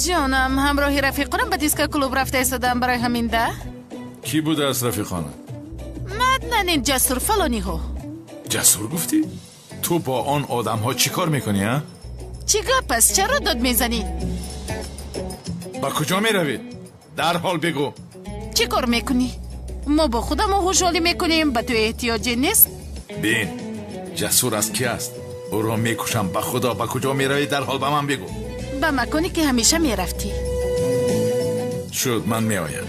Ҷонам, ҳамроҳи рафиқонам ба диска клуб рафта истодам, барои ҳамин да. Кӣ будааст рафиқона? Маднанин, Ҷасур, фалониҳо. Ҷасур гуфтӣ? Ту бо он одамҳо чӣ кор мекунӣ, а? Чӣ гап аст? Чаро дод мезанӣ? Ба куҷо меравед? Дарҳол бигӯ. Чӣ кор мекунӣ? Мо бо худамо хушҳолӣ мекунем, ба ту эҳтиёҷе нест. Бин, Ҷасур аз ки аст? Ӯро мекушам, ба худо. Ба куҷо меравӣ, дарҳол ба ман бигӯ. Ба маконе, ки ҳамеша мерафтӣ. Шуд, ман меоям.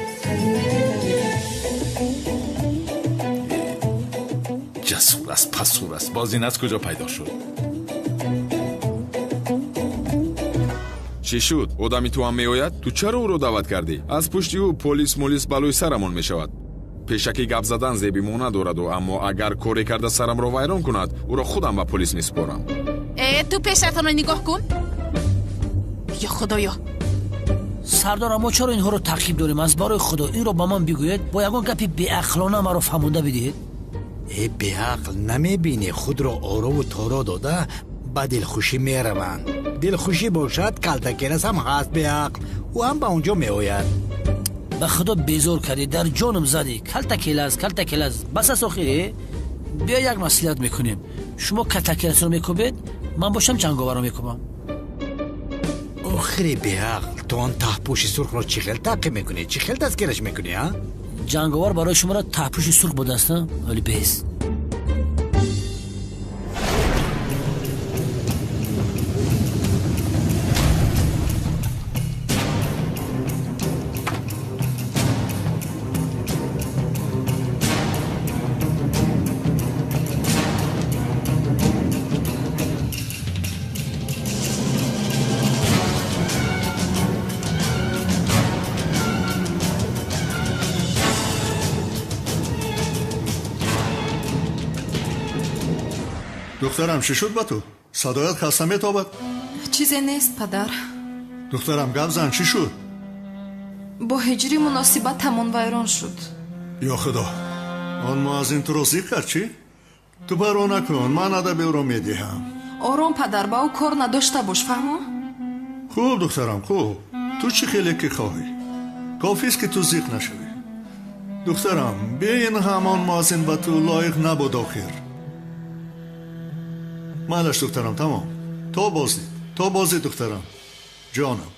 Ҷасур аст, пасур аст, боз ин аз куҷо пайдо шуд? Чӣ шуд? Одами ту ҳам меояд? Ту чаро ӯро даъват кардӣ? Аз пушти ӯ полис молис балои сарамон мешавад. Пешакӣ гап задан зеби мо надораду, аммо агар коре карда сарамро вайрон кунад, ӯро худам ба полис месупорам. Э, ту пешатонро нигоҳ кун, ё худоё! Сардор, мо чаро инҳоро таъқиб дорем? Аз барои худо, инро ба ман бигӯед. Бо ягон гапи беақлона маро фаҳмонда бидиҳед. Э, беақл, намебинӣ, худро орову торо дода ба дилхушӣ мераванд. Дилхушӣ бошад, калтакелас ҳам ҳаст, беақл, ӯ ҳам ба он ҷо меояд. Ба худо, безор кардӣ, дар ҷонам задӣ. Калтакелас, калтакелас, бас аст охир. Биё, як маслиҳат мекунем. Шумо калтакеласро мекӯбед, ман бошам ҷанговарро мекӯбам. Охири беақл, ту он таҳпӯши сурхро чӣ хел таъқиб мекунӣ, чӣ хел дастгираш мекунӣ, а? Ҷанговар барои шуморо таҳпӯши сурх будааст, вале бес. Духтарам, чӣ шуд ба ту? Садоят хаста метобад? Чизе нест, падар. Духтарам, гап зан, чӣ шуд? Бо ҳиҷрӣ муносибатамон вайрон шуд. Ё худо, он муаззин туро зиқ кард, чӣ? Ту парво накун, ман адаби ӯро медиҳам. Ором, падар, ба ӯ кор надошта бош, фаҳмо? Хуб, духтарам, хуб. Ту чӣ хеле ки хоҳӣ. Кофист ки ту зиқ нашавӣ. Духтарам, бе ин ҳам он муаззин ба ту лоиқ набуд охир. Майлаш, духтарам, тамом. То боздид, то боздид, духтарам. Ҷонам.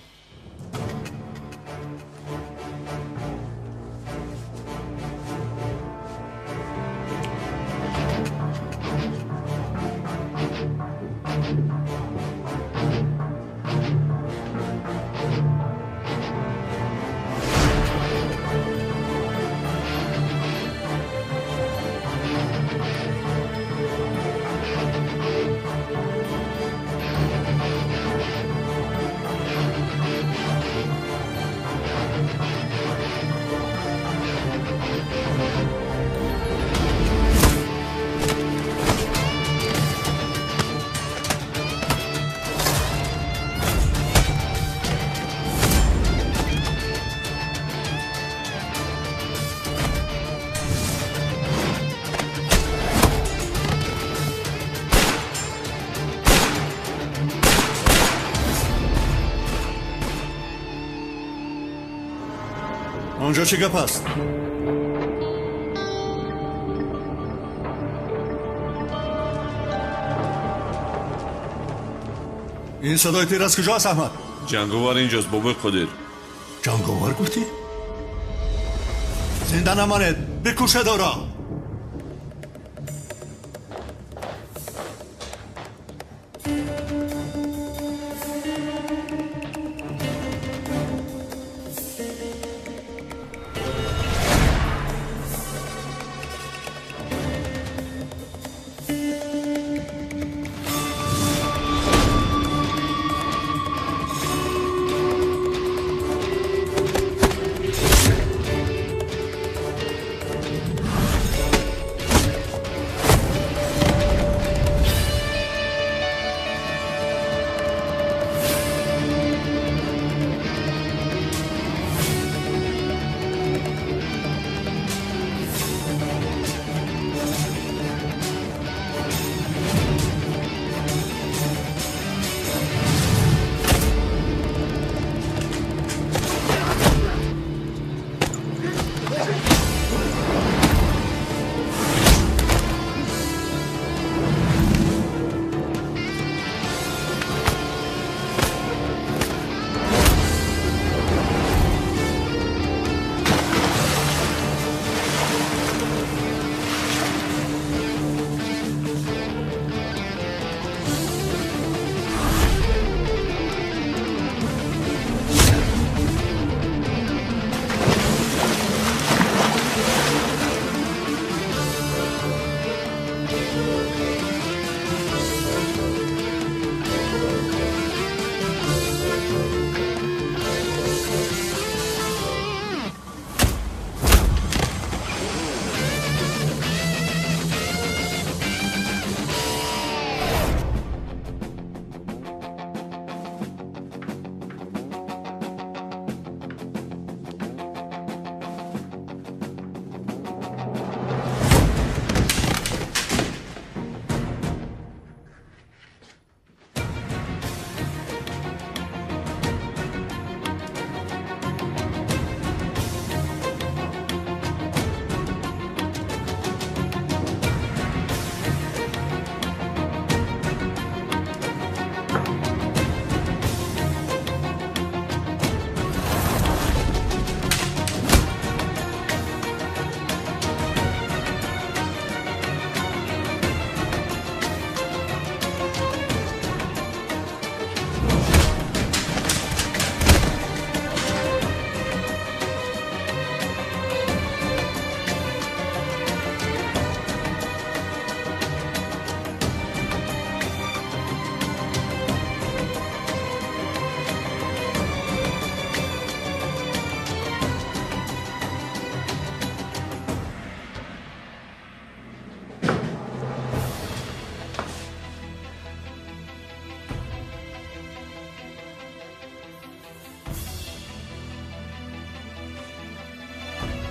Онҷо чӣ гап аст? Ин садои тир аз куҷост, Аҳмад? Ҷанговар инҷост, бобои Қодир. Ҷанговар гуфтӣ? Зинда намонед, бикушед ӯро!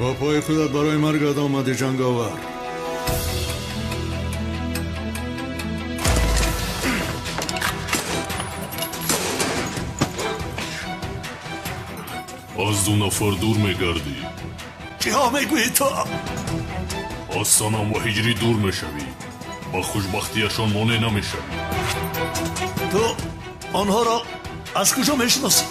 Бо пои худат барои маргат омадӣ, ҷанговар. Аз ду нафар дур мегардӣ. Чиҳо мегӯӣ ту? Аз Санам ва Ҳиҷрӣ дур мешавӣ. Ба хушбахтиашон монеъ намешавӣ. Ту онҳоро аз куҷо мешиносӣ?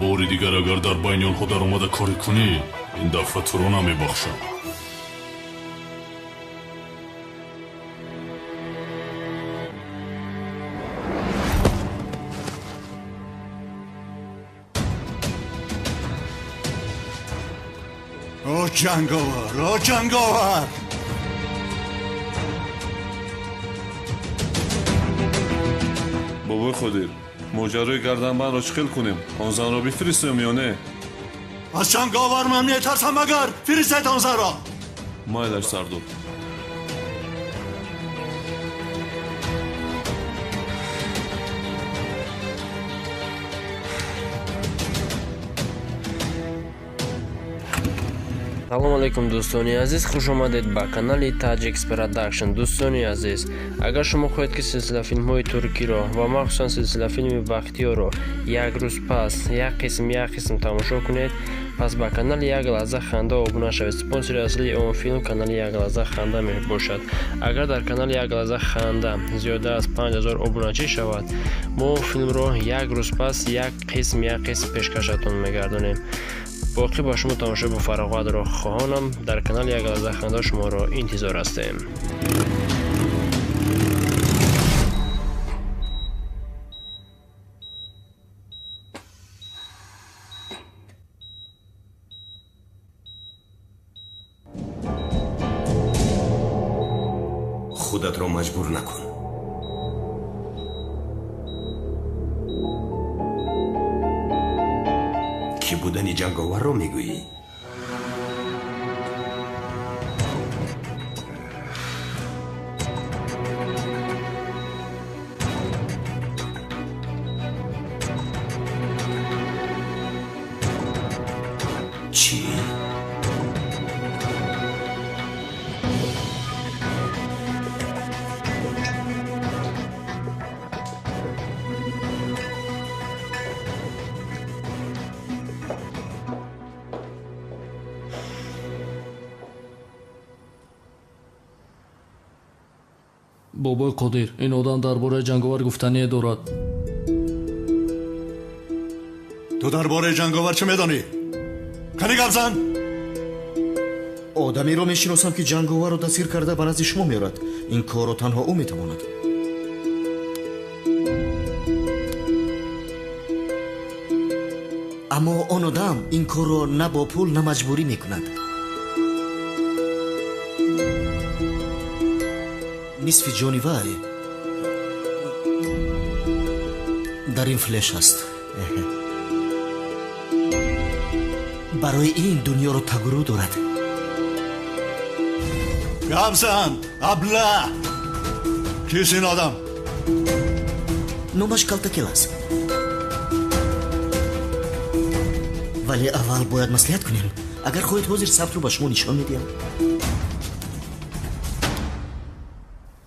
Бори дигар агар дар байни онҳо даромада корӣ кунӣ, ин дафъа туро намебахшам. О ҷанговар, о ҷанговар! Бобои Қодир, моҷарои гарданбандро чӣ хел кунем? Он занро бифиристем ё не? Аз ҷанговар ман метарсам, агар фиристед он занро. Майлаш, сардор. Салом алейкум, дӯстони азиз, хуш омадед ба канали Tajix Production. Дӯстони азиз, агар шумо хоҳед, ки силсилафилмҳои туркиро ва махсусан силсилафилми Бахтиёрро як рӯз пас як қисм як қисм тамошо кунед, пас ба канали Як лаҳза ханда обуна шавед. Спонсори аслии он филм канали Як лаҳза ханда мебошад. Агар дар канали Як лаҳза ханда зиёда аз 5000 обуначӣ шавад, мо филмро як рӯз пас як қисм як қисм пешкашатон мегардонем. Боқӣ ба шумо тамошои бофароғатро хоҳонам. Дар канали Як лаҳза ханда шуморо интизор ҳастем. Худатро маҷбур накун. Кӣ будани ҷанговарро мегӯӣ? Чӣ? Бобои Қодир, ин одам дар бораи ҷанговар гуфтание дорад. Ту дар бораи ҷанговар чӣ медонӣ? Кани гап зан! Одамеро мешиносам, ки ҷанговарро дастгир карда ба назди шумо меорад. Ин корро танҳо ӯ метавонад. Аммо он одам ин корро на бо пул, на маҷбурӣ мекунад. Нисфи ҷони вай дар ин флеш аст. Барои ин дунёро тагурӯ дорад. Гап зан, абла! Кист ин одам? Номаш Калтакелас. Вале аввал бояд маслиҳат кунем. Агар хоҳед, ҳозир сабтро ба шумо нишон медиҳам.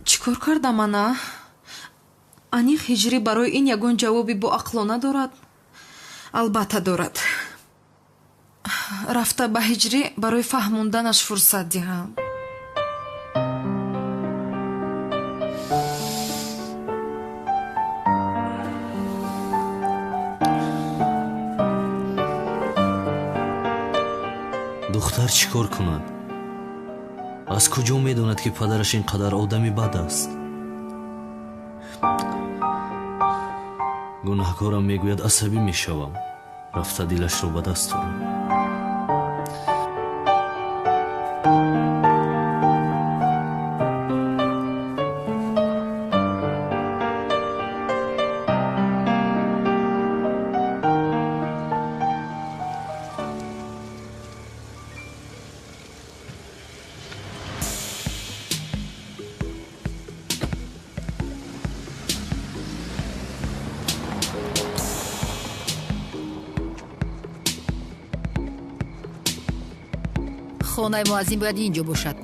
Чӣ кор кардам ана? Аниқ Ҳиҷрӣ барои ин ягон ҷавоби боақлона дорад? Албатта дорад. Рафта ба Ҳиҷрӣ барои фаҳмонданаш фурсат диҳам. Духтар чӣ кор кунад? Аз куҷо медонад, ки падараш ин қадар одами бад аст? Гунаҳкорам мегӯяд, асабӣ мешавам. Рафта дилашро ба даст орам. Хонаи муаззин бояд ин ҷо бошад.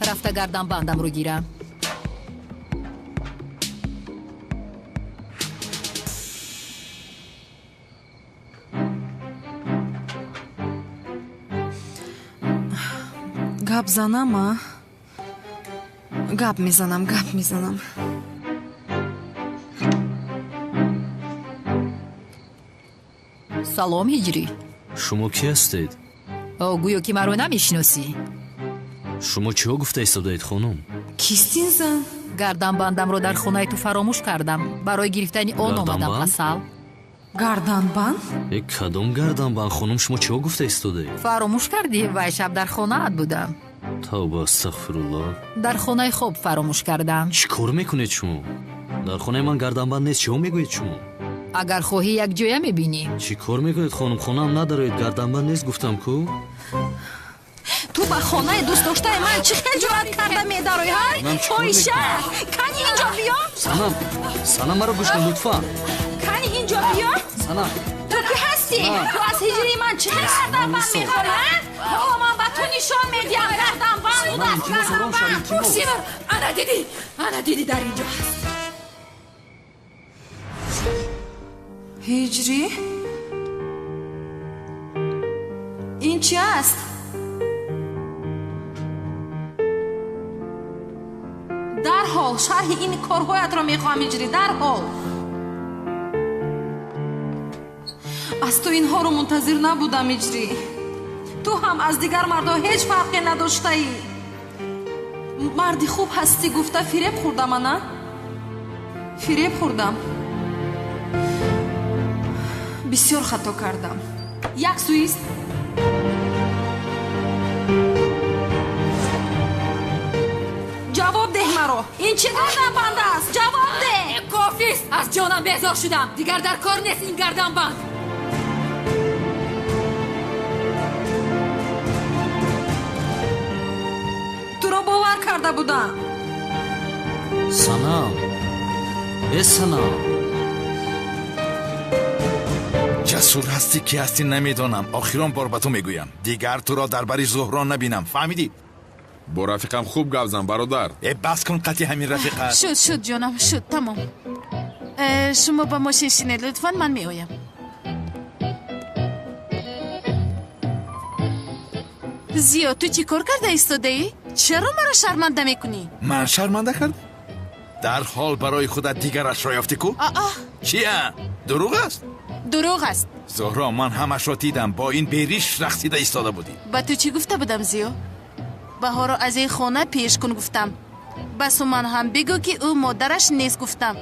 Рафта гарданбандамро гирам. Гап занам, а? Гап мезанам, гап мезанам. Салом, Ҳиҷрӣ. Шумо кӣ ҳастед? О, гӯё ки маро намешиносӣ. Шумо чиҳо гуфта истодаед, хонум? Кист ин зан? Гарданбандамро дар хонаи ту фаромӯш кардам. Барои гирифтани он омадам, асал. Гарданбанд? Э, кадом гарданбанд, хонум? Шумо чиҳо гуфта истодаед? Фаромӯш кардӣ? Вай шаб дар хонаат будам. Тавба, астағфируллоҳ. Дар хонаи хоб фаромӯш кардам. Чӣ кор мекунед шумо? Дар хонаи ман гарданбанд нест, чиҳо мегӯед шумо? Агар хоҳӣ, якҷоя мебинӣ. Чӣ кор мекунед, хонум? Хонаам надароед, гарданбанд нест, гуфтам ку. Ту ба хонаи дӯстдоштаи ман чӣ хел ҷуръат карда медароӣ, ҳа? Фоҳиша! Кани инҷо биё! Санам, Санам, маро гӯш кун, лутфан. Кани инҷо биё! Санам. Ту кӣ ҳастӣ? Ту аз ҳиҷрии ман чӣ хел гарданбанд мехоҳӣ, ҳа? Ҳоло ман ба ту нишон медиҳам, гарданбанд будааст, гарданбанд. Пурсимур, ана дидӣ, ана дидӣ, дар инҷо ҳаст. Ҳиҷрӣ? Ин чи аст? Дарҳол шарҳи ин корҳоятро мехоҳам, Ҳиҷрӣ, дарҳол. Аз ту инҳоро мунтазир набудам, Ҳиҷрӣ. Ту ҳам аз дигар мардҳо ҳеҷ фарқе надоштаӣ. Марди хуб ҳастӣ гуфта фиреб хӯрдам, ана? Фиреб хӯрдам. Бисёр хато кардам. Як суист. Ҷавоб деҳ маро. Ин чӣ гарданбанд аст? Ҷавоб деҳ! Кофист! Аз ҷонам безор шудам. Дигар дар кор нест ин гарданбанд. Туро бовар карда будам. Санам, э Санам. Ҷасур ҳастӣ, ки ҳастӣ намедонам. Охирон бор ба ту мегӯям, дигар туро дар бари Зуҳро набинам, фаҳмидӣ? Бо рафиқам хуб гап зан, бародар. Э, бас кун қатъи ҳамин рафиқа. Шуд, шуд, ҷонам, шуд, тамом. Шумо ба мошин шинед, лутфан, ман меоям. Зиё, ту чӣ кор карда истодаӣ? Чаро маро шарманда мекунӣ? Ман шарманда кардам? Дарҳол барои худат дигарашро ёфтӣ ку? Аа. Чия? Дурӯғ аст? Дурӯғ аст. Зуҳро, ман ҳамашро дидам, бо ин бериш рақсида истода будӣ. Ба ту чӣ гуфта будам, Зиё? Баҳорро аз ин хона пеш кун гуфтам. Ба Суман ҳам бигӯ, ки ӯ модараш нест гуфтам.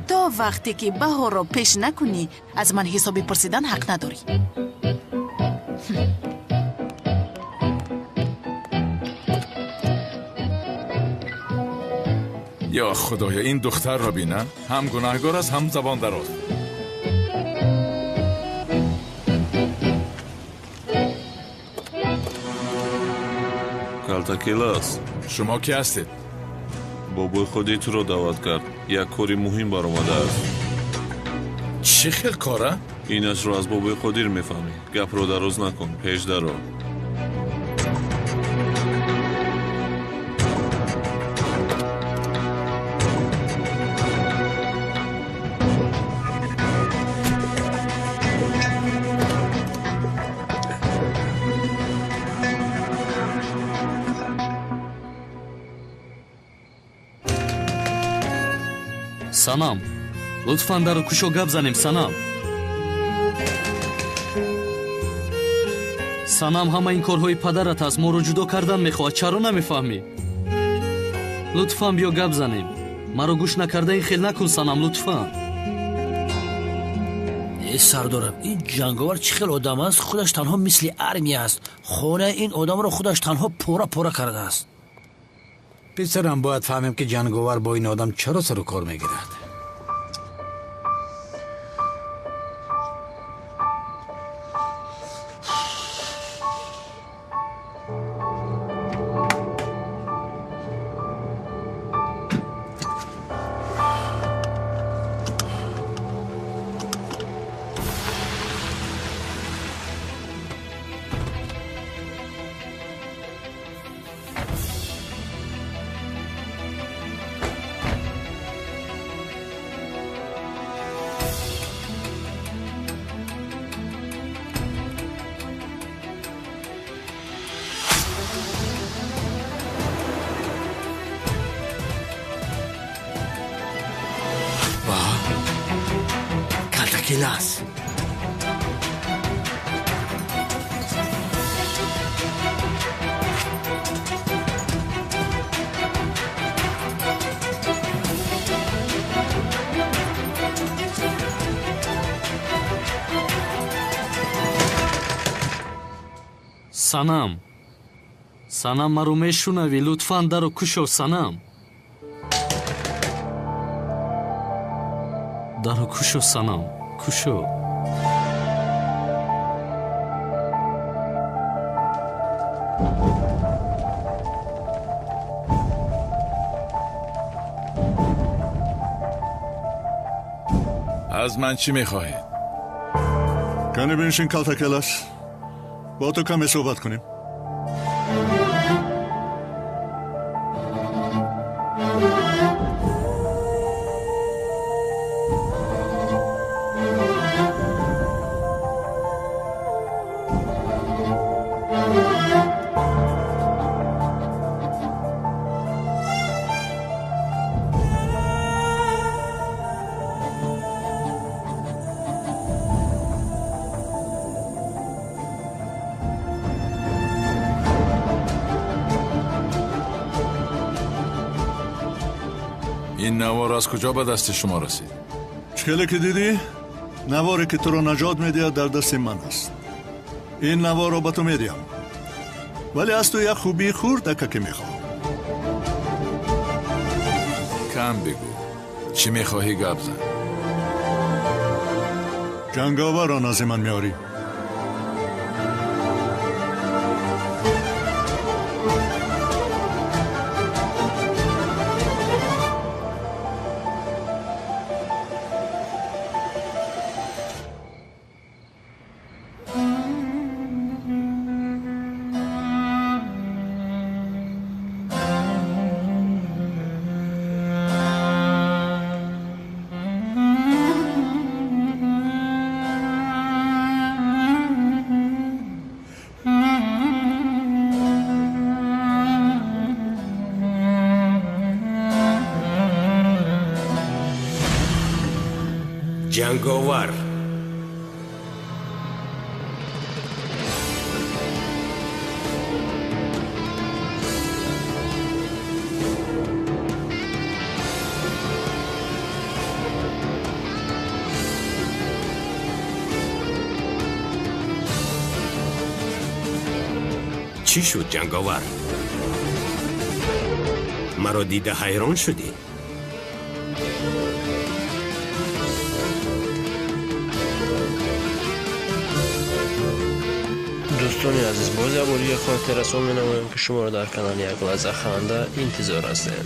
То вақте ки Баҳорро пеш накунӣ, аз ман ҳисоби пурсидан ҳақ надорӣ. Ё Худоё, ин духтарро бина, ҳам гунаҳгор аст, ҳам забон дароз. Калтакелас. Шумо кӣ ҳастед? Бобои худи туро даъват кард. Як кори муҳим баромадааст. Чӣ хел кора? Инашро аз бобои Қодир мефаҳмӣ. Гапро дароз накун, пеш даро. Санам, лутфан дару кушо, гап занем, Санам. Санам, ҳама ин корҳои падарат аст, моро ҷудо кардан мехоҳад, чаро намефаҳмӣ? Лутфан биё гап занем. Маро гӯш накарда ин хел накун, Санам, лутфан. Э сардорам, ин ҷанговар чӣ хел одам аст? Худаш танҳо мисли армия аст. Хонаи ин одамро худаш танҳо пора пора кардааст. Писарам, бояд фаҳмем, ки ҷанговар бо ин одам чаро сару кор мегирад. Калтакелас. Санам, Санам, маро мешунавӣ? Лутфан даро кушо, Санам. Даро кушо, Санам, кушо. Аз ман чӣ мехоҳед? Кане биншин, Калтакелас, бо ту каме суҳбат кунем. Ин навор аз куҷо ба дасти шумо расид? Чӣ хеле ки дидӣ, наворе ки туро наҷот медиҳад дар дасти ман аст. Ин наворро ба ту медиҳам, вале аз ту як хубии хурдака ки мехоҳам. Кам бигӯ, чӣ мехоҳӣ гап зан. Ҷанговарро назди ман меорӣ. Ҷанговар. Чӣ шуд, ҷанговар? Маро дида ҳайрон шудӣ? Дӯстони азиз, боз як бор дига хотиррасон менамоем, ки шуморо дар канали Як лаҳза ханда интизор ҳастем.